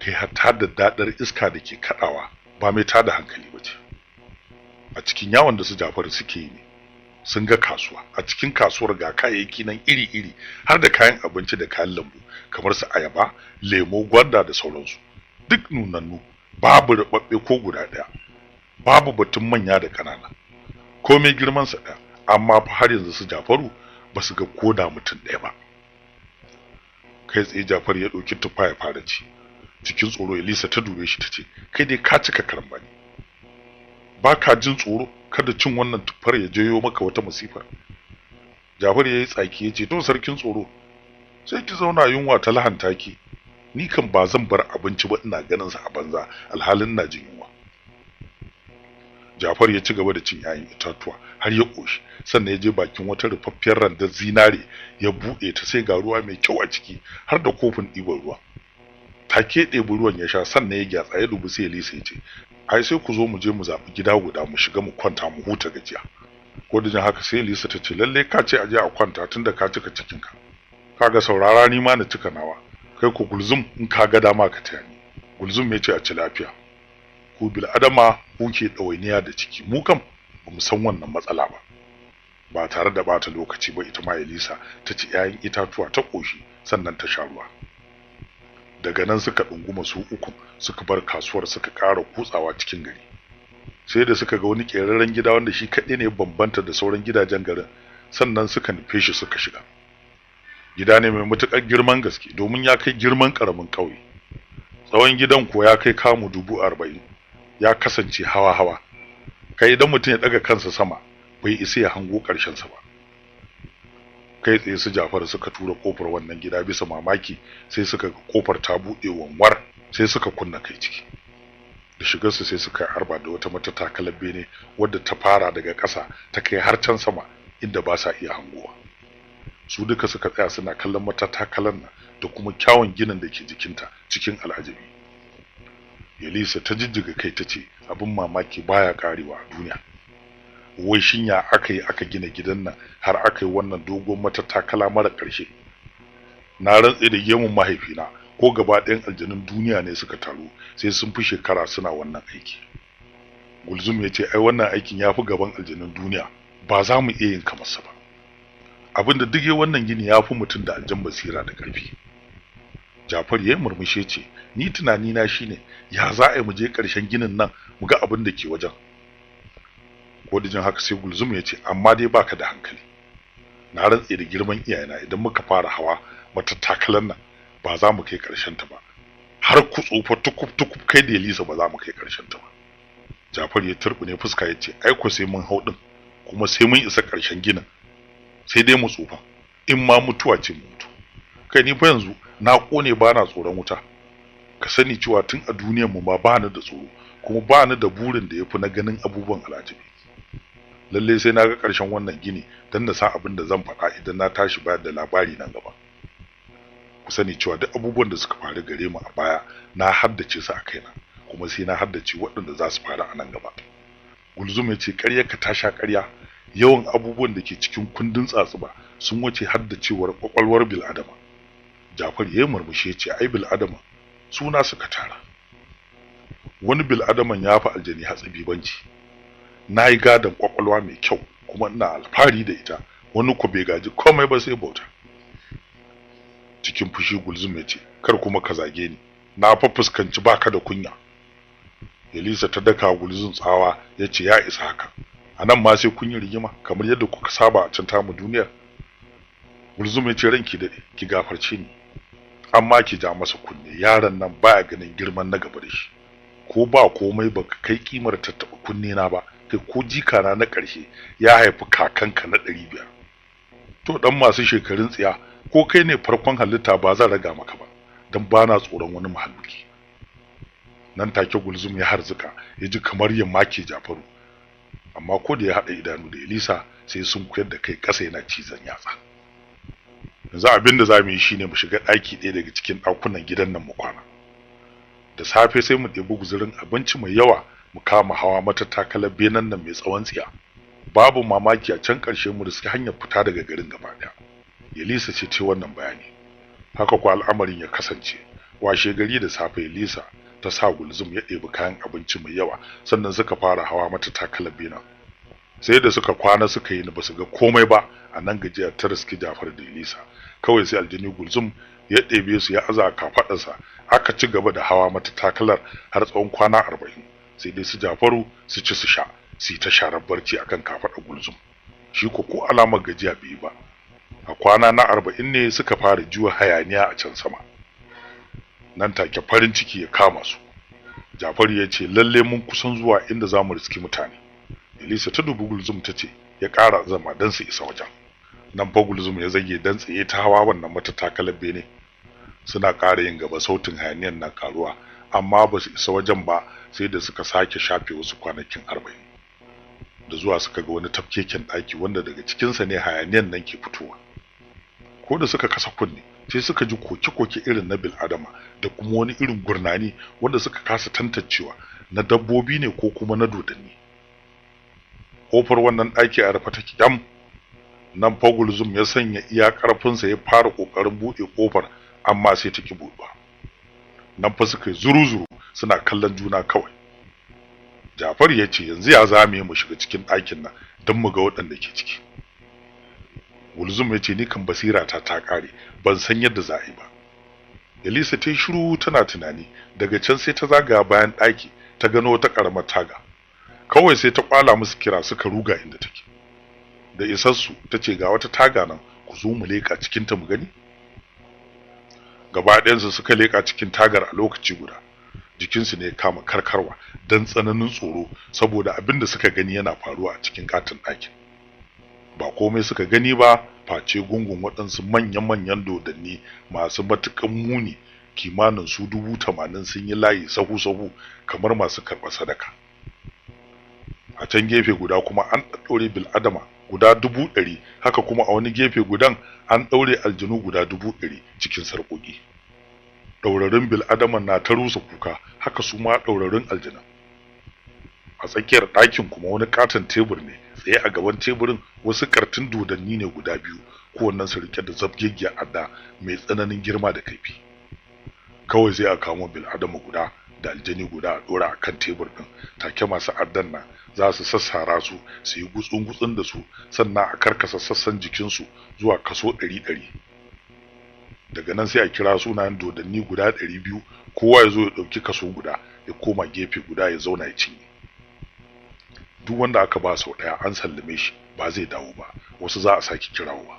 Speaker 1: Kai hatta da dadar iska da ke kadawa ba mai tada hankali ba ce. A cikin yawon da su Jafar suke yi ne sun ga kasuwa. A cikin kasuwar ga kayayyaki nan iri-iri, har da kayan abinci da kayan lambu kamar su ayaba, lemo, gwanda da sauransu. Duk nunannu, babu rubabbe ko guda ɗaya, babu batun manya da ƙanana, komai girman sa ɗaya. Amma fa har yanzu su Jafaru ba su ga koda mutum ɗaya ba. Kai tsaye Jafar ya ɗauki tufa ya fara ci. Cikin tsoro Elisa ta dube shi tace, kai dai ka cika karambani, ba ka jin tsoro kada cin wannan tufar ya jayo maka wata masifar? Jafar yayi tsaki yace, to sarkin tsoro, sai ki zauna yunwa ta lahanta ki. Ni kan ba zan bar abinci ba ina ganin sa a banza, alhalin ina jin yunwa. Jafar ya ci gaba da cin 'ya'yan itatuwa har ya koshi, sannan ya je bakin wata rufaffiyar randar zinare ya buɗe ta, sai ga ruwa mai kyau a ciki har da kofin ɗiban ruwa. Take ɗebi ruwan ya sha, sannan ya gyatsa ya dubi sai Elisa ya ce, ai sai ku zo mu je mu zaɓi gida guda mu shiga mu kwanta mu huta gajiya. Ko da jin haka sai Elisa ta ce, lalle ka ce aje a kwanta tunda ka cika cikinka. Kaga saurara, ni ma na cika nawa, kai ku Gulzum in ka ga dama ka taya ni. Gulzum ya ce, a ci lafiya. Ku bil adama kuke ɗawainiya da ciki, mu kam ba mu san wannan matsala ba. Ba tare da bata lokaci ba ita ma Elisa ta ci 'ya'yan itatuwa ta koshi, sannan ta sha ruwa. Daga nan suka ɗunguma su uku suka bar kasuwar suka ƙara kutsawa cikin gari. Sai da suka ga wani ƙeraren gida wanda shi kaɗai ne bambanta da sauran gidajen garin, sannan suka nufe shi suka shiga. Gida ne mai matuƙar girman gaske domin ya kai girman ƙaramin ƙauye. Tsawon gidan ko ya kai kamu 40,000, ya kasance hawa-hawa. Kai idan mutum ya ɗaga kansa sama bai isa ya hango ƙarshen sa ba. Kai tsaye su Jafar suka tura kofar wannan gida bisa mamaki, sai suka ga kofar ta buɗe wanwar, sai suka kunna kai ciki. Da shigar su sai suka arba da wata matatakalar bene wadda ta fara daga ƙasa ta kai har can sama inda ba sa iya hangowa. Su duka suka tsaya suna kallon matatakalar nan da kuma kyawun ginin da ke jikinta cikin al'ajabi. Elisa ta jijjiga kai ta ce abin mamaki baya karewa a duniya. Wai shin ya aka yi aka gina gidan nan har aka yi wannan dogon matattakala mara ƙarshe? Na rantse da gemun mahaifina ko gaba ɗayan aljanun duniya ne suka taru sai sun fi shekara suna wannan aiki. Gulzum ya ce ai wannan aikin ya fi gaban aljanun duniya, ba za mu iya yin kamar sa ba. Abinda duk yayin wannan gini ya fi mutum da aljan basira da ƙarfi. Jafar ya murmushe ce ni tunani na shine ya za a yi mu je ƙarshen ginin nan mu ga abin da ke wajen. Ko da jin haka sai Gulzum ya ce amma dai baka da hankali. Na rantse da girman iyayena idan muka fara hawa matattakalan nan ba za mu kai ƙarshen ta ba. Har ku tsufa tukub tukub kai da Elisa ba za mu kai ƙarshen ta ba. Jafar ya turbine fuska ya ce ai ko sai mun hau din kuma sai mun isa ƙarshen ginin, sai dai mu tsufa in ma mutuwa ce mu mutu. Kai ni fa yanzu na kone bana tsoron wuta. Ka sani cewa tun a duniyar mu ma bani da tsoro kuma bani da burin da yafi na ganin abubuwan al'ajabi. Lalle sai na ga ƙarshen wannan gini dan na san abin da zan faɗa idan na tashi bayar da labari nan gaba. Ku sani cewa duk abubuwan da suka faru gare mu a baya na haddace su a kaina, kuma sai na haddace waɗanda za su faru a nan gaba. Gulzum ya ce ƙaryarka ta sha ƙarya, yawan abubuwan da ke cikin kundin tsatsuba sun wuce haddacewar kwakwalwar bil'adama. Jafar ya murmushi ya ce ai bil'adama suna suka tara. Wani bil'adaman ya fi aljani hatsabibanci. Na yi gadon kwakwalwa mai kyau kuma ina alfahari da ita, wani ko bai gaji komai ba sai bauta. Cikin fushi Gulzum ya ce kar kuma ka zage ni, na fa fuskanci baka da kunya. Elisa ta daka Gulzum tsawa ya ce ya isa haka, anan ma sai kun yi rigima kamar yadda kuka saba a can tamu duniyar. Gulzum ya ce ranki dade, ki gafarce ni, amma ki ja masa kunne, yaron nan baya ganin girman na gaba da shi. Ko ba komai baka kai kimar tattaba kunne na ba, kai ko jika na na ƙarshe ya haifi kakanka na 500. To dan masu shekarun tsiya, ko kai ne farkon halitta ba zan raga maka ba, dan bana tsoron wani mahaluki. Nan take Gulzum ya harzuka, ya ji kamar ya make Jafaru, amma ko da ya haɗa idanu da Elisa sai sun koyar da kai ƙasa yana cizon yatsa. Yanzu abin da zamu yi shine mu shiga ɗaki ɗaya daga cikin ɗakunan gidan nan mu kwana. Da safe sai mu ɗebi guzurin abinci mai yawa mu kama hawa matattakalar benen nan mai tsawon tsiya. Babu mamaki a can ƙarshe mu riski hanyar fita daga garin gaba ɗaya. Elisa ce ta wannan bayani. Haka ko al'amarin ya kasance. Washe gari da safe Elisa ta sa Gulzum ya ɗebi kayan abinci mai yawa, sannan suka fara hawa matattakalar benen. Sai da suka kwana suka yi ba su ga komai ba, a nan gajiya ta riski Jafar da Elisa. Kawai sai aljini Gulzum ya ɗebe su ya aza kafaɗarsa, aka ci gaba da hawa matattakalar har tsawon kwana 40. Sai dai su Jafaru su ci su sha, su yi ta sharar barci akan kafaɗar Gulzum. Shi ko alamar gajiya bai ba. A kwana na 40 ne suka fara jiwa hayaniya a can sama. Nan take farin ciki ya kama su. Jafaru ya ce lalle mun kusan zuwa inda zamu riski mutane. Elisa ta dubi Gulzum ta ce ya ƙara zama dan su isa wajen. Nan fa Gulzum ya zage dan tsaye ta hawa wannan matattakalar bene. Suna ƙara yin gaba, sautin hayaniyan na karuwa, amma ba su isa wajen ba sai da suka sake shafe wasu kwanakin 40. Da zuwa suka ga wani tafkeken ɗaki wanda daga cikinsa ne hayaniyan nan ke fitowa. Ko da suka kasa kunne sai suka ji koke-koke irin na bil'adama da kuma wani irin gurnani wanda suka kasa tantancewa na dabbobi ne ko kuma na dodanni. Kofar wannan ɗaki a rufe take dam. Nan fa Gulzum ya sanya iya ƙarfinsa ya fara ƙoƙarin buɗe kofar, amma sai ta ki buɗewa. Nan fa suka yi zuru-zuru suna kallon juna kawai. Jafar ya ce yanzu ya zame mu shiga cikin ɗakin nan don mu ga waɗanda ke ciki. Gulzum ya ce, ni kan basira ta ta kare, ban san yadda za a yi ba. Elisa ta yi shiru tana tunani. Daga can sai ta zaga bayan ɗaki, ta gano wata ƙaramar taga. Kawai sai ta kwala musu kira, suka ruga inda take. Da isassu ta ce, ga wata taga nan, ku zo mu leƙa cikin ta mu gani. Gaba ɗayansu suka leƙa cikin tagar a lokaci guda. Jikinsu ne kama karkarwa don tsananin tsoro saboda abin da suka gani yana faruwa a cikin katin ɗakin. Ba komai suka gani ba face gungun waɗansu manyan-manyan dodanni masu matuƙan muni, kimanin su 80,000, sun yi layi sahu-sahu kamar masu karɓar sadaka. A can gefe guda kuma an ɗaɗɗaure bil'adama guda 100,000, haka kuma a wani gefe gudan an ɗaure aljanu guda 100,000 cikin sarƙoƙi. Ɗaurarin bil'adaman na ta rusa kuka, haka su ma ɗaurarin aljanu. A tsakiyar ɗakin kuma wani katon tebur ne tsaye. A gaban teburin wasu kartun dodanni ne guda biyu, kowannen su rike da zabgegiyar adda mai tsananin girma da kaifi. Kawai sai a kamo bil'adama guda da aljani guda a dora akan tebur din. Take masu addan nan za su sassara su, su yi gutsun gutsun da su, sannan a karkasa sassan jikinsu zuwa kaso 100. Daga nan sai a kira sunayen dodanni guda 200, kowa ya zo ya ɗauki kaso guda, ya koma gefe guda ya zauna ya cinye. Duk wanda aka ba sau ɗaya an sallame shi, ba zai dawo ba, wasu za a sake kirawowa.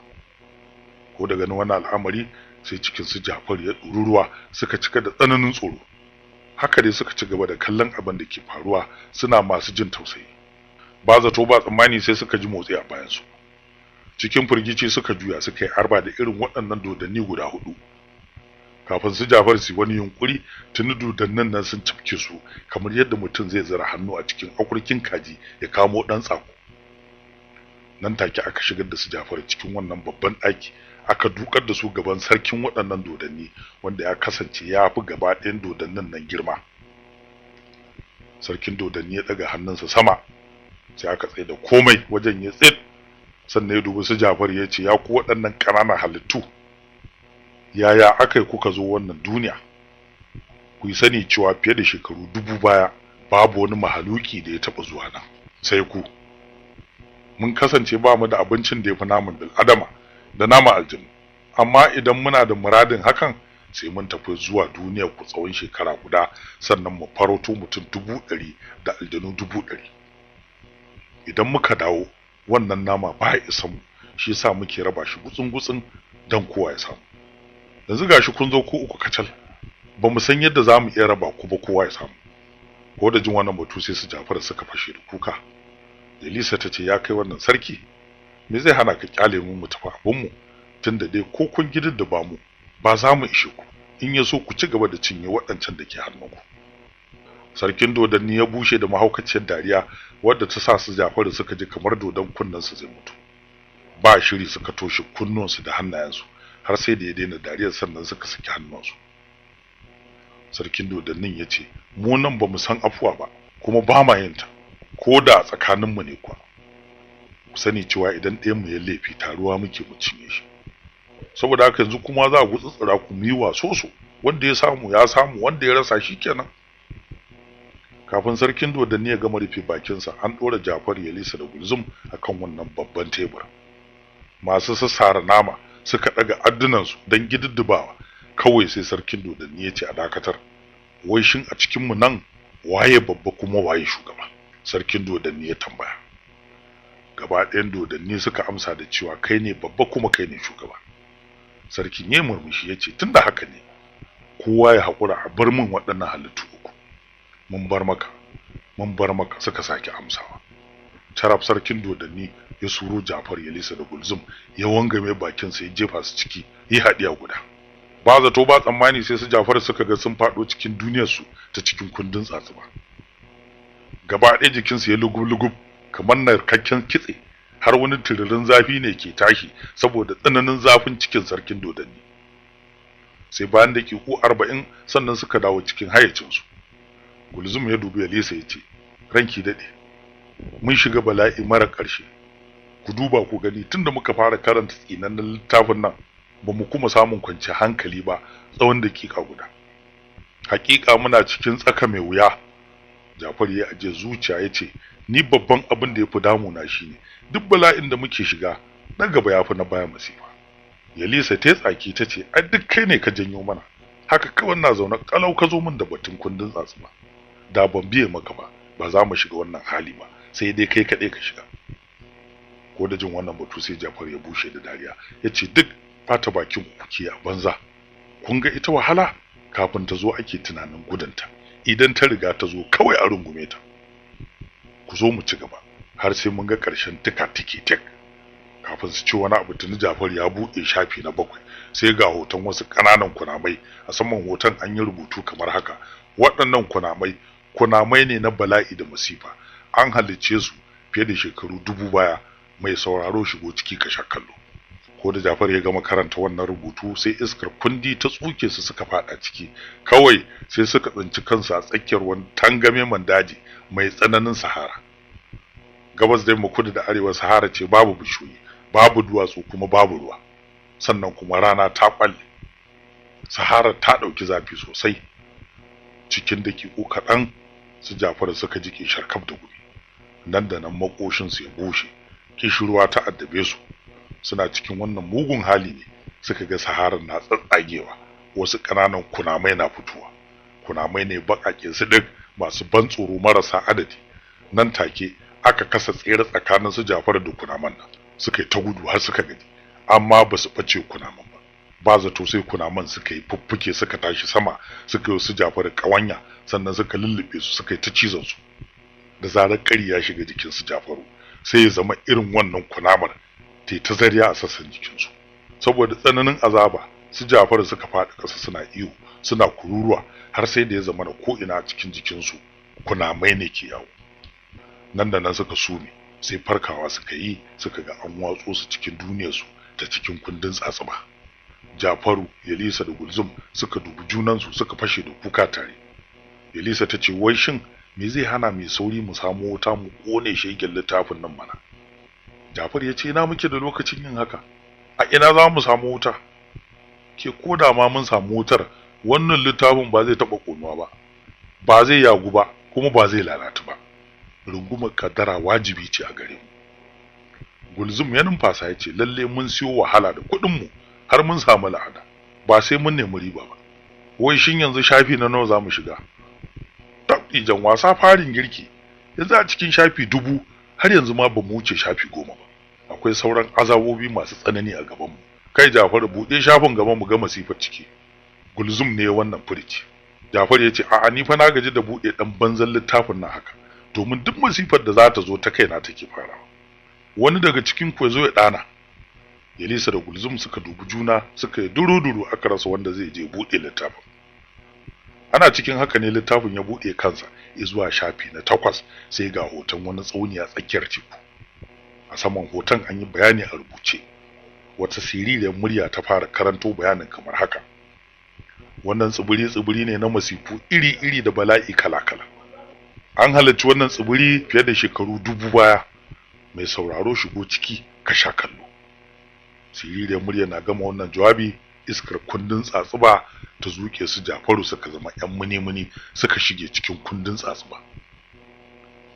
Speaker 1: Ko daga nan wannan al'amari sai cikin su Jafar ya ɗururuwa, suka cika da tsananin tsoro. Haka dai suka ci gaba da kallon abin da ke faruwa, suna masu jin tausayi. Ba zato ba tsammani sai suka ji motsi a bayan su. Cikin firgici suka juya, suka yi arba da irin waɗannan dodanni guda hudu. Kafin su Jafar su wani yunkuri, tuni dodannin nan sun cafke su kamar yadda mutum zai zira hannu a cikin akurkin kaji ya kamo ɗan tsako. Nan take aka shigar da su Jafar cikin wannan babban ɗaki, aka dukar da su gaban sarkin waɗannan dodanni, wanda ya kasance ya fi gaba ɗayan dodannin nan girma. Sarkin dodanni ya ɗaga hannunsa sama, sai aka tsaye da komai wajen ya tsit. Sannan ya dubi su Jafar ya ce, ya ku waɗannan ƙananan halittu, yaya aka yi kuka zo wannan duniya? Ku yi sani cewa fiye da shekaru 1000 baya babu wani mahaluki da ya taɓa zuwa nan sai ku. Mun kasance ba mu da abincin da ya fi naman bil'adama da nama aljanu, amma idan muna da muradin hakan sai mun tafi zuwa duniyar ku tsawon shekara guda, sannan mu farauto mutum 100,000 da aljanu 100,000. Idan muka dawo, wannan nama ba ya isa mu, shi yasa muke raba shi gutsun-gutsun don kowa ya samu. Yanzu gashi kun zo ku uku kacal, ba mu san yadda za mu iya raba ku ba kowa ya samu. Ko da jin wannan batu sai su Jafar suka fashe da kuka. Elisa ta ce, ya kai wannan sarki, me zai hana ka kyale mu mu tafi abun mu, tunda dai ko kun gidan da ba mu ba za mu ishe ku, in ya so ku ci gaba da cinye waɗancan da ke hannunku. Sarkin dodanni ya bushe da mahaukaciyar dariya wadda ta sa su Jafaru suka ji kamar dodon kunnen su zai mutu. Ba shiri suka toshe kunnuwansu da hannayensu har sai da ya daina dariyar, sannan suka saki hannunsu. Sarkin dodannin ya ce, mu nan ba mu san afuwa ba, kuma ba ma yin ta, ko da tsakaninmu ne kuwa. Ku sani cewa idan ɗayan mu ya laifi, taruwa muke mu cinye shi. Saboda haka yanzu kuma za a gutsutsura ku mu yi wasoso, wanda ya samu ya samu, wanda ya rasa shi kenan. Kafin sarkin dodanni ya gama rufe bakinsa, an ɗora Jafar, Yalisa da Gulzum akan wannan babban tebur. Masu sassara nama suka ɗaga addunansu don gididdibawa. Kawai sai sarkin dodanni ya ce a dakatar. Wai shin a cikinmu nan waye babba kuma waye shugaba? Sarkin dodanni ya tambaya. Gaba ɗayan dodanni suka amsa da cewa kai ne babba kuma kai ne shugaba. Sarkin ya murmushi ya ce, tunda haka ne, kowa ya haƙura a bar min waɗannan halittu uku. Mun bar maka, mun bar maka, suka sake amsawa. Taraf sarkin dodanni ya suro Jafar, Yalisa da Gulzum, ya wangame bakin sa ya jefa su ciki, yi haɗiya guda. Ba zato ba tsammani sai su Jafar suka ga sun faɗo cikin duniyar su ta cikin kundin tsatsuba. Gaba ɗaya jikin su ya lugub-lugub kamar narkakken kitse, har wani tiririn zafi ne ke tashi saboda tsananin zafin cikin sarkin dodanni. Sai bayan daƙiƙu 40 sannan suka dawo cikin hayyacinsu. Gulzum ya dubi Yalisa ya ce, ranki daɗe, mun shiga bala'i mara ƙarshe. Ku duba ku gani, tunda muka fara karanta tsinannen littafin nan ba mu kuma samun kwanciyar hankali ba tsawon daƙiƙa guda. Hakika muna cikin tsaka mai wuya. Jafar ya aje zuciya ya ce, ni babban abin da ya fi damuna shine duk bala'in da muke shiga Na gaba yafi na baya masifa. Yalisa ta tsaki tace, ai duk kai ne ka janyo mana. Haka kawai na zaune kalau ka zo min da batun kundin tsatsuba. Da ban biye maka ba, ba za mu shiga wannan hali ba, sai dai kai kaɗai ka shiga. Ko da jin wannan batu sai Jafar ya bushe da dariya, yace duk fata bakin ku kuke a banza. Kun ga ita wahala kafin ta zo ake tunanin gudunta, idan ta riga ta zo kawai a rungume ta. Ku zo mu ci gaba har sai mun ga ƙarshen tika tiki tik. Kafin su ci wani abu tuni Jafar ya buɗe shafi na 7, sai ga hoton wasu ƙananan kunamai. A saman hoton an yi rubutu kamar haka: waɗannan kunamai kunamai ne na bala'i da masifa, an halicce su fiye da shekaru 1000 baya. Mai sauraro shigo ciki ka sha kallo. Ko da Jafar ya gama karanta wannan rubutu sai iskar kundi ta tsuke su suka fada ciki. Kawai sai suka tsinci kansu a tsakiyar wani tangame man daji mai tsananin sahara. Gabas da yamma, kudu da arewa sahara ce, babu bishiyoyi, babu duwatsu, kuma babu ruwa. Sannan kuma rana ta kwalle. Sahara ta dauki zafi sosai. Cikin dakiku kaɗan su Jafar suka jike sharkaf da gumi. Nan da nan makoshin su ya bushe, kishirwa ta addabe su. Suna cikin wannan mugun hali ne suka ga saharar na tsatsagewa, wasu ƙananan kunamai na fitowa. Kunamai ne baƙaƙe su duk masu ban tsoro marasa adadi. Nan take aka kasa tsere tsakanin su Jafar da kunaman nan. Suka yi ta gudu har suka gaji, amma ba su bace kunaman ba. Ba zato sai kunaman suka yi fuffuke suka tashi sama, suka yi su Jafar ƙawanya, sannan suka lullube su suka yi ta cizon su. Da zarar ƙari ya shiga jikin su Jafaru sai ya zama irin wannan kunamar ta zariya a sassan jikinsu. Saboda tsananin azaba su Jafaru suka faɗi ƙasa suna iyo, suna kururuwa, har sai da ya zama na ko ina a cikin jikinsu kunamai ne ke yawo. Nan da nan suka sume, sai farkawa suka yi suka ga an watso su cikin duniyarsu ta cikin kundin tsatsuba. Jafaru, Yalisa da Gulzum suka dubi junansu suka fashe da kuka tare. Yalisa ta ce, wai shin me zai hana mai sauri mu samu wuta mu kone shegen littafin nan mana? Jafar ya ce, ina muke da lokacin yin haka? A ina za mu samu wuta? Ke koda ma mun samu wutar, wannan littafin ba zai taɓa ƙonuwa ba, ba zai yagu ba, kuma ba zai lalata ba. Rungumar kaddara wajibi ce a gare mu. Gulzum ya numfasa ya ce, lalle mun siyo wahala da kuɗin mu har mun samu la'ada, ba sai mun nemi riba ba. Wai shin yanzu shafi na nawa za mu shiga? Tabdijan wasa farin girki, yanzu a cikin shafi 1000 har yanzu ma ba mu wuce shafi 10 ba. Akwai sauran azabobi masu tsanani a gaban mu. Kai Jafaru, buɗe shafin gaban mu ga masifar ciki. Gulzum ne wannan furici. Jafaru ya ce, a'a ni fa na gaji da buɗe dan banzan littafin nan haka, domin duk masifar da za ta zo ta kaina take farawa. Wani daga cikin ku zo ya dana. Yalisa da Gulzum suka dubi juna suka yi duru-duru, aka rasa wanda zai je buɗe littafin. Ana cikin haka ne littafin ya buɗe kansa zuwa shafi na 8, sai ga hoton wani tsauni a tsakiyar teku. A saman hoton an yi bayani a rubuce. Wata siririyar murya ta fara karanto bayanin kamar haka: wannan tsibiri ne na masifu iri-iri da bala'i kala-kala. An halarci wannan tsibiri fiye da shekaru 1000 baya. Mai sauraro shigo ciki ka sha kallo. Siririyar murya na gama wannan jawabi, iskar kundin tsatsuba ta zuke su Jafaru suka zama ƴan muni-muni suka shige cikin kundin tsatsuba.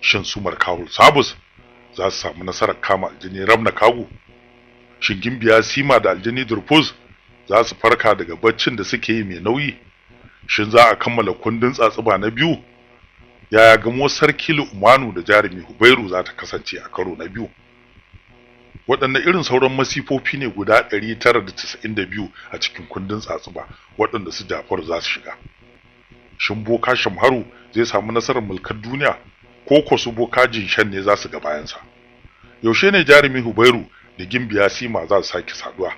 Speaker 1: Shin su Markawul Sabus za su samu nasarar kama aljini Ramna Kagu? Shin Gimbiya Sima da aljini Durfus za su farka daga baccin da suke yi mai nauyi? Shin za a kammala kundin tsatsuba na 2? Yaya gamo Sarki Lu'manu da Jarumi Hubairu za ta kasance a karo na 2? Waɗanne irin sauran masifofi ne guda 992 a cikin kundin tsatsuba waɗanda su Jafaru za su shiga? Shin Boka Shamharu zai samu nasarar mulkar duniya, ko ko su Boka Jinshan ne za su ga bayansa? Yaushe ne Jarumi Hubairu da Gimbiya Sima za su sake saduwa?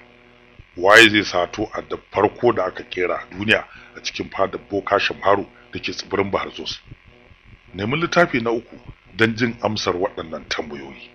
Speaker 1: Waye zai sato a da farko da aka kera a duniya a cikin fadar Boka Shamharu da ke tsibirin Bahar Zos? Nemi littafi na 3 don jin amsar waɗannan tambayoyi.